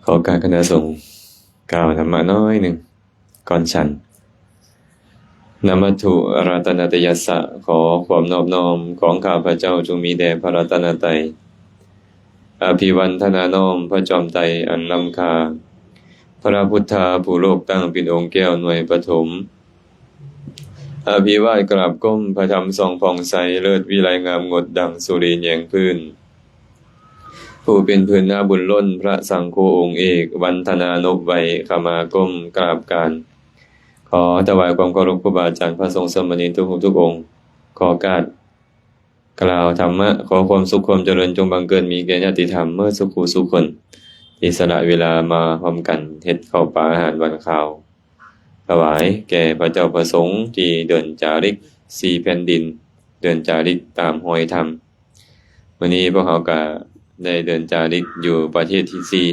ຂໍການຄະນະສົງ ກ່າວທຳມະໜ້ອຍໜຶ່ງ ກ່ອນສັນ. ນະມັດຖຸ ລັດຕະນະຕະຍັດສະ, ຂໍຄວາມນອບນ້ອມຂອງຂ້າພະເຈົ້າ ຈົ່ງມີແດ່ພະລັດຕະນະໄຕ. ອະພິວັນທະນານ້ອມພະຈອມໄຕອັນລ້ຳຄ່າ, ພະພຸດທະຜູ້ໂລກຕັ້ງເປັນອົງແກ້ວໜ່ວຍປະຖົມ. ອະພິວາດກາບກົ້ມພະທຳສ່ອງຜ່ອງໃສ, ເລີດວິໄລງາມງົດດັ່ງສຸລິແຍງພື້ນ. ຜູ້ເປັນພື້ນນາບຸນລົ້ນ, ພະສັງໂຄອົງເອກ, ວັນທະນານົບໄຫວ້, ຂະມາກົ້ມກາບການ. ຂໍຖວາຍຄວາມເຄົາລົບຄູບາອາຈານ, ພະສົງສາມະເນນທຸກຮູບທຸກອົງ. ຂໍກາບ ກ່າວທຳມະ, ຂໍຄວາມສຸກຄວາມຈະເລີນຈົ່ງບັງເກີດມີແກ່ຍາດຕິທຳເໝິດສູ່ຄູ່ສູ່ຄົນ ທີ່ສະຫຼະເວລາມາຮ່ວມກັນເຮັດເຂົ້າປາອາຫານຫວານຄາວ ຖວາຍແກ່ພະເຈົ້າພະສົງທີ່ເດີນຈາລິກສີ່ແຜ່ນດິນ, ເດີນຈາລິກຕາມຮອຍທຳ. ມື້ນີ້ພວກເຮົາກະໄດ້ເດີນຈາລິກຢູ່ປະເທດທີສີ່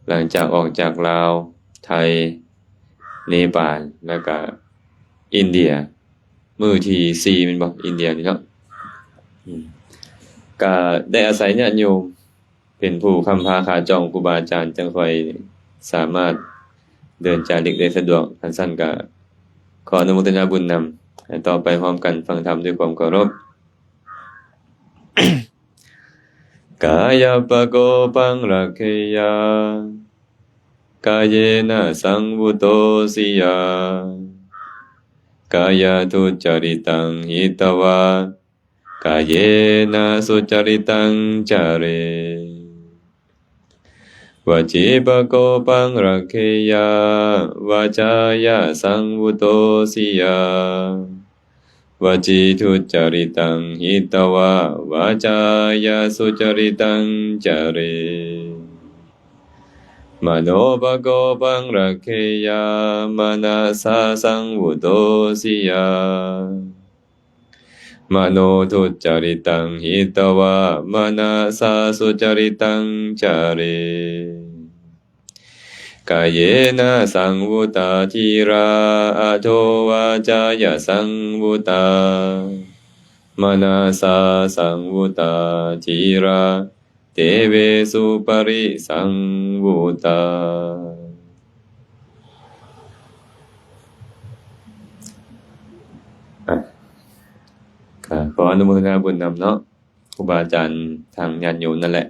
ຫຼັງຈາກອອກຈາກລາວ, ໄທ, ເນປານ ແລ້ວກະອິນເດຍ. ມື້ທີສີ່ແມ່ນບໍ່? ອິນເດຍນີ້ເນາະ. ອືມ ກະໄດ້ອາໄສຍາດໂຍມເປັນຜູ້ຄ້ຳພາຂ້າຈ້ອງຄູບາອາຈານ ຈັ່ງຄ່ອຍສາມາດເດີນຈາລິກໄດ້ສະດວກ. ຄັນຊັ້ນກະຂໍອະນຸໂມທະນາບຸນນຳ. ຕໍ່ໄປພ້ອມກັນຟັງທຳດ້ວຍຄວາມເຄົາລົບ. ກາຍະປະໂກປັງລັກເຂຍາ, ກາເຍນະສັງວຸໂຕສິຍາ, ກາຍະທຸດຈະລິຕັງຫິດຕະວາ, ກາເຍນະສຸຈະລິຕັງຈາເຣ. ວະຈີປະໂກປັງລັກເຂຍາ, ວາຈາຍະສັງວຸໂຕສິຍາ, ວະຈີທຸດຈະລິຕັງຫິດຕະວາ, ວາຈາຍະສຸຈະລິຕັງຈາເຣ. ມະໂນປະໂກປັງລັກເຂຍາ, ມະນະສາສັງວຸໂຕສິຍາ, ມະໂນທຸດຈະລິຕັງຫິດຕະວາ, ມະນະສາສຸຈະລິຕັງຈາເຣ. ກາເຍນະສັງວຸຕາທີຣາ, ອະໂທວາຈາຍະສັງວຸຕາ, ມະນະສາສັງວຸຕາທີຣາ, ເຕເວສຸປະລິສັງວຸຕາ. ກະຂໍອະນຸໂມທະນາບຸນນຳເນາະ ຄູບາອາຈານ ທາງຍາດໂຍມນັ້ນແຫຼະ.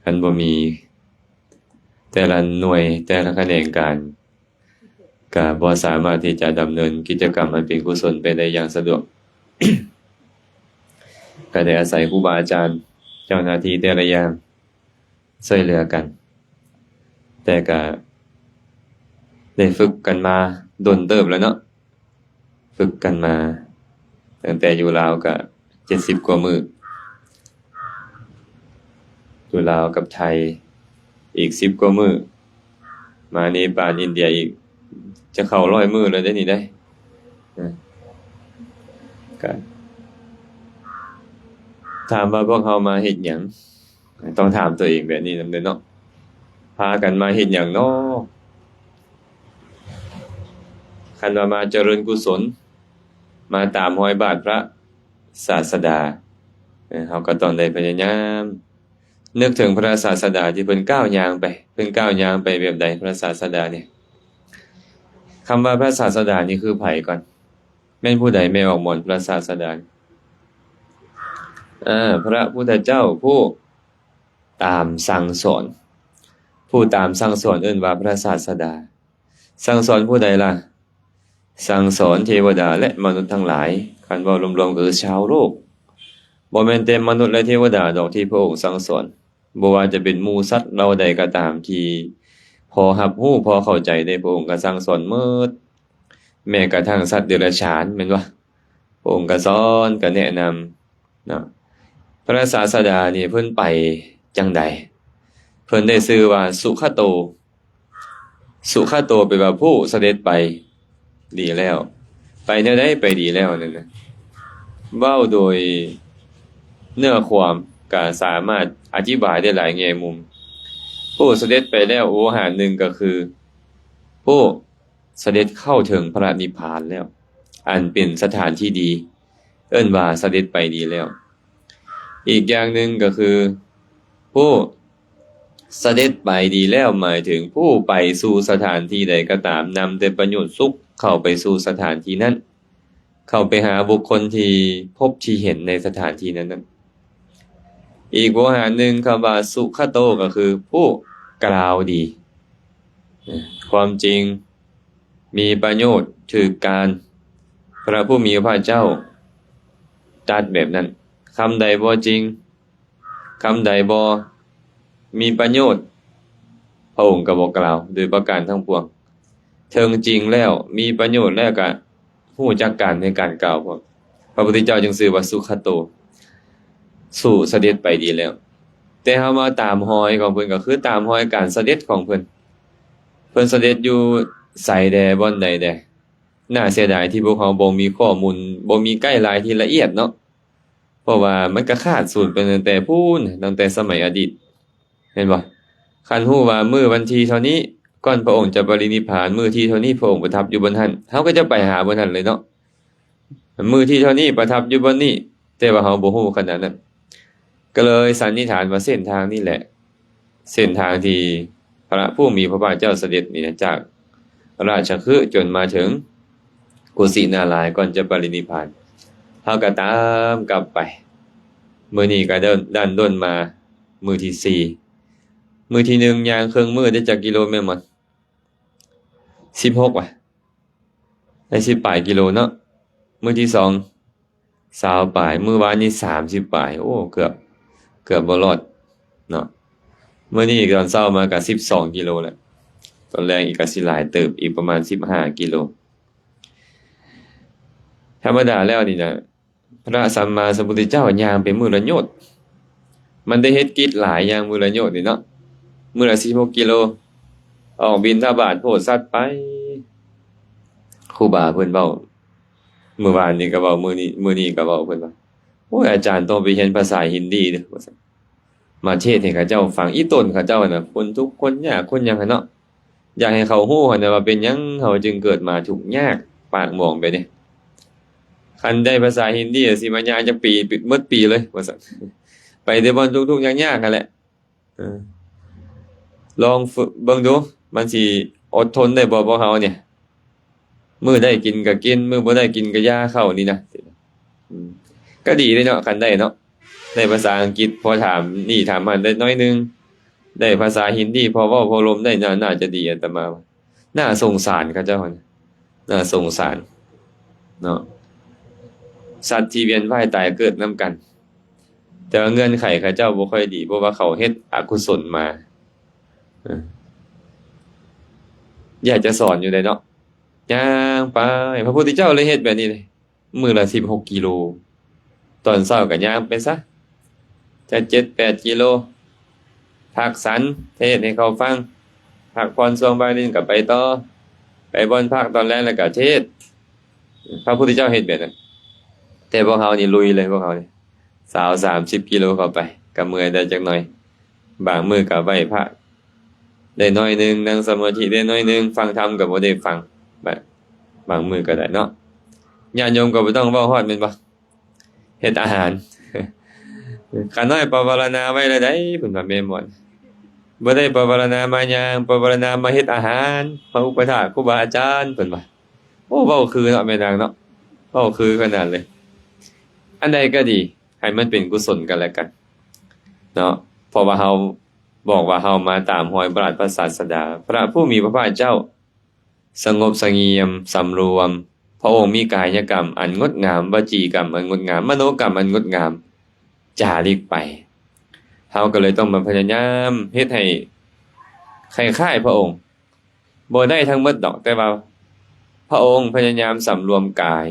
ຄັນບໍ່ມີແຕ່ລະໜ່ວຍ ແຕ່ລະຂະແໜງການ ກະບໍ່ສາມາດທີ່ຈະດຳເນີນກິດຈະກຳອັນເປັນກຸສົນໄປໄດ້ຢ່າງສະດວກ. ກະໄດ້ອາໄສຄູບາອາຈານ ເຈົ້າໜ້າທີ່ແຕ່ລະຢ່າງຊ່ວຍເຫຼືອກັນ, ແຕ່ກະໄດ້ຝຶກກັນມາດົນເຕີບແລ້ວເນາະ. ຝຶກກັນມາຕັ້ງແຕ່ຢູ່ລາວກະເຈັດສິບກວ່າມື້, ຢູ່ລາວກັບໄທອີກສິບກວ່າມື້, ມາເນປານ ອິນເດຍອີກ ຈະເຂົ້າຮ້ອຍມື້ແລ້ວເດ້ນີ້ເດ້. ນະ ກະຖາມວ່າພວກເຮົາມາເຮັດຫຍັງ? ຕ້ອງຖາມຕົວເອງແບບນີ້ນຳເດີເນາະ. ພາກັນມາເຮັດຫຍັງເນາະ? ຄັນວ່າມາຈະເລີນກຸສົນ, ມາຕາມຮອຍບາດພະສາສະດາ, ເອີ ເຮົາກໍຕ້ອງໄດ້ພະຍາຍາມນຶກເຖິງພະສາສະດາທີ່ເພິ່ນກ້າວຍ່າງໄປ. ເພິ່ນກ້າວຍ່າງໄປແບບໃດ ພະສາສະດານີ້? ຄຳວ່າພະສາສະດານີ້ຄືໃຜກ່ອນ? ແມ່ນຜູ້ໃດແມ່ອອກມອນພະສາສະດາ? ເອີ ພະພຸດທະເຈົ້າຜູ້ຕາມສັ່ງສອນ. ຜູ້ຕາມສັ່ງສອນເອີ້ນວ່າພະສາສະດາ. ສັ່ງສອນຜູ້ໃດລະ? ສັ່ງສອນເທວະດາ ແລະ ມະນຸດທັງຫຼາຍ. ຄັນເວົ້າລວມໆ ກໍຄືຊາວໂລກ. ບໍ່ແມ່ນແຕ່ມະນຸດ ແລະ ເທວະດາດອກທີ່ພະອົງສັ່ງສອນ. ບໍ່ວ່າຈະເປັນໝູ່ສັດເຫຼົ່າໃດກໍຕາມທີ່ພໍຮັບຮູ້, ພໍເຂົ້າໃຈໄດ້, ພະອົງກໍສັ່ງສອນໝົດ. ແມ້ກະທັ່ງສັດເດຍລະສານ ແມ່ນບໍ່? ພະອົງກໍສອນ, ກໍແນະນຳເນາະ. ພະສາສະດານີ້ເພິ່ນໄປຈັ່ງໃດ? ເພິ່ນໄດ້ຊື່ວ່າສຸຂະໂຕ. ສຸຂະໂຕ ແປວ່າຜູ້ສະເດັດໄປດີແລ້ວ. ໄປແນວໃດໄປດີແລ້ວນັ້ນນະ? ເວົ້າໂດຍເນື້ອຄວາມກໍສາມາດອະທິບາຍໄດ້ຫຼາຍແງ່ມຸມ. ຜູ້ສະເດັດໄປແລ້ວ ໂອຫານໜຶ່ງກໍຄື ຜູ້ ສະເດັດເຂົ້າເຖິງພະນິບພານແລ້ວ, ອັນເປັນສະຖານທີ່ດີ, ເອີ້ນວ່າສະເດັດໄປດີແລ້ວ. ອີກຢ່າງໜຶ່ງກໍຄື ຜູ້ ສະເດັດໄປດີແລ້ວ ໝາຍເຖິງຜູ້ໄປສູ່ສະຖານທີ່ໃດກໍຕາມ ນຳແຕ່ປະໂຫຍດສຸກເຂົ້າໄປສູ່ສະຖານທີ່ນັ້ນ ເຂົ້າໄປຫາບຸກຄົນທີ່ພົບທີ່ເຫັນໃນສະຖານທີ່ນັ້ນໆ. ອີກໂວຫານໜຶ່ງ ຄຳວ່າສຸຂະໂຕ ກໍຄືຜູ້ກ່າວດີ ຄວາມຈິງ ມີປະໂຫຍດ ຖືກການ ພະຜູ້ມີພະພາກເຈົ້າຕັດແບບນັ້ນ. ຄຳໃດບໍ່ຈິງ ຄຳໃດບໍ່ມີປະໂຫຍດ ພະອົງກໍບໍ່ກ່າວໂດຍປະການທັງປວງ. ເຖິງຈິງແລ້ວ ມີປະໂຫຍດແລ້ວກໍຮູ້ຈັກການໃນການກ່າວພວກ ພະພຸດທະເຈົ້າຈຶ່ງຊື່ວ່າສຸຂະໂຕ ສູ່ສະເດັດໄປດີແລ້ວ. ແຕ່ເຮົາມາຕາມຮອຍຂອງເພິ່ນ ກໍຄືຕາມຮອຍການສະເດັດຂອງເພິ່ນ. ເພິ່ນສະເດັດຢູ່ໃສແດ່ ບ່ອນໃດແດ່? ໜ້າເສຍດາຍທີ່ພວກເຮົາບໍ່ມີຂໍ້ມູນ ບໍ່ມີໄກລາຍທີ່ລະອຽດເນາະ ເພາະວ່າມັນກໍຂາດສູນໄປຕັ້ງແຕ່ພຸ້ນ ຕັ້ງແຕ່ສະໄໝອະດີດ ແມ່ນບໍ່? ຄັນຮູ້ວ່າມື້ວັນທີເທົ່ານີ້ ກ່ອນພະອົງຈະປະລິນິບພານ ມື້ທີເທົ່ານີ້ພະອົງປະທັບຢູ່ບ່ອນຫັ້ນ ເຮົາກໍຈະໄປຫາບ່ອນນັ້ນເລີຍເນາະ. ມື້ທີເທົ່ານີ້ປະທັບຢູ່ບ່ອນນີ້ ແຕ່ວ່າເຮົາບໍ່ຮູ້ຂະໜາດນັ້ນ ກໍເລີຍສັນນິຖານວ່າເສັ້ນທາງນີ້ແຫຼະ ເສັ້ນທາງທີ່ພະຜູ້ມີພະພາກເຈົ້າສະເດັດນີ້ນະ ຈາກລາຊະຄຶຈົນມາເຖິງກຸສິນາລາຍ ກ່ອນຈະປະລິນິບພານ. ເຮົາກໍຕາມກັບໄປ ມື້ນີ້ກໍເດີນ ດັນດົນມາມື້ທີສີ່ ມື້ທີໜຶ່ງຍ່າງເຄິ່ງມື້ໄດ້ຈັກກິໂລແມ່ນບໍ່? ສິບຫົກຫວາ ໄດ້ສິບປາຍກິໂລເນາະ. ມື້ທີສອງ ຊາວປາຍ ມື້ວານນີ້ສາມສິບປາຍ ໂອ້ ເກືອບ ເກືອບບໍ່ລອດເນາະ. ມື້ນີ້ຕອນເຊົ້າມາກໍສິບສອງກິໂລແລ້ວ ຕອນແລງອີກກໍຊິຫຼາຍເຕີບ ອີກປະມານສິບຫ້າກິໂລ. ທຳມະດາແລ້ວນີ້ນະ ພະສຳມາສຳພຸດທະເຈົ້າຍ່າງໄປມື້ລະໂຍດ ມັນໄດ້ເຮັດກິດຫຼາຍ ຍ່າງມື້ລະໂຍດນີ້ເນາະ ມື້ລະສິບຫົກກິໂລ ອອກບິນທະບາດໂພດສັດໄປ. ຄູບາເພິ່ນເວົ້າ ມື້ວານນີ້ກໍເວົ້າ ມື້ນີ້ ມື້ນີ້ກໍເວົ້າ ເພິ່ນວ່າ ໂອ້ຍ ອາຈານຕ້ອງໄປຮຽນພາສາຮິນດີເດີ ວ່າຊັ້ນ ມາເທດໃຫ້ເຂົາເຈົ້າຟັງ ອີ່ຕົນເຂົາເຈົ້ານະ ຄົນທຸກຄົນຍາກຄົນຫຍັງຫັ້ນເນາະ ຢາກໃຫ້ເຂົາຮູ້ຫັ້ນນະວ່າເປັນຫຍັງເຮົາຈຶ່ງເກີດມາທຸກຍາກປາກໝອງແບບນີ້. ຄັນໄດ້ພາສາຮິນດີຊິມາຍ່າງຈັກປີ ໝົດປີເລີຍວ່າຊັ້ນ ໄປແຕ່ບ່ອນທຸກໆຍາກໆຫັ້ນແຫຼະ. ເອີ ລອງຝຶກເບິ່ງດູ ມັນຊິອົດທົນໄດ້ບໍ່ພວກເຮົານີ້? ມື້ໄດ້ກິນກໍກິນ ມື້ບໍ່ໄດ້ກິນກໍຢ່າເຂົ້ານີ້ນະ. ອືມ ກໍດີເດ້ເນາະ ຄັນໄດ້ເນາະ ໄດ້ພາສາອັງກິດພໍຖາມນີ້ຖາມຫັ້ນໄດ້ໜ້ອຍໜຶ່ງ ໄດ້ພາສາຮິນດີພໍເວົ້າພໍລົມໄດ້ ໜ້າ ໜ້າຈະດີ ອາດຕະມາວ່າ. ໜ້າສົງສານເຂົາເຈົ້າຫັ້ນ ໜ້າສົງສານເນາະ ສັດທີ່ວຽນວ່າຍຕາຍເກີດນຳກັນ. ແຕ່ວ່າເງື່ອນໄຂເຂົາເຈົ້າບໍ່ຄ່ອຍດີ ເພາະວ່າເຂົາເຮັດອະກຸສົນມາ. ເອີ ຢາກຈະສອນຢູ່ເດ້ເນາະ ຍ່າງໄປ ພະພຸດທະເຈົ້າເລີຍເຮັດແບບນີ້ເດ້ ມື້ລະສິບຫົກກິໂລ ຕອນເຊົ້າກໍຍ່າງໄປຊະ ຈັກເຈັດແປດກິໂລ ພັກສັນ ເທດໃຫ້ເຂົາຟັງ ພັກຜ່ອນຊ່ວງບ່າຍໜຶ່ງກໍໄປຕໍ່ ໄປບ່ອນພັກຕອນແລງແລ້ວກໍເທດ. ພະພຸດທະເຈົ້າເຮັດແບບນັ້ນ ແຕ່ພວກເຮົານີ້ລຸຍເລີຍ ພວກເຮົານີ້ ຊາວ ສາມສິບກິໂລເຂົ້າໄປ ກໍເມື່ອຍໄດ້ຈັກໜ່ອຍ. ບາງມື້ກໍໄຫວ້ພະໄດ້ໜ້ອຍໜຶ່ງ ນັ່ງສະມາທິໄດ້ໜ້ອຍໜຶ່ງ ຟັງທຳກໍບໍ່ໄດ້ຟັງ ບາງ ບາງມື້ກໍໄດ້ເນາະ. ຍາດໂຍມກໍບໍ່ຕ້ອງເວົ້າຮອດແມ່ນບໍ່? ເຮັດອາຫານ ຂ້ານ້ອຍປະວາລະນາໄວ້ແລ້ວໃດ ເພິ່ນວ່າແມ່ນບໍ່? ບໍ່ໄດ້ປະວາລະນາມາຍ່າງ ປະວາລະນາມາເຮັດອາຫານ ມາອຸປະຖາກຄູບາອາຈານ ເພິ່ນວ່າ. ໂອ້ ເວົ້າຄືເນາະແມ່ນາງເນາະ ເວົ້າຄືຂະໜາດເລີຍ. ອັນໃດກໍດີ ໃຫ້ມັນເປັນກຸສົນກັນແລະກັນເນາະ ເພາະວ່າເຮົາບອກວ່າເຮົາມາຕາມຮອຍພະລາດພະສາສະດາ ພະຜູ້ມີພະພາກເຈົ້າ ສະຫງົບສະຫງຽມ ສຳລວມ ພະອົງມີກາຍະກຳອັນງົດງາມ ວະຈີກຳອັນງົດງາມ ມະໂນກຳອັນງົດງາມ ຈາລິກໄປ. ເຮົາກໍເລີຍຕ້ອງມາພະຍາຍາມເຮັດໃຫ້ຄ້າຍໆພະອົງ ບໍ່ໄດ້ທັງໝົດດອກ ແຕ່ວ່າພະອົງພະຍາຍາມສຳລວມກາຍ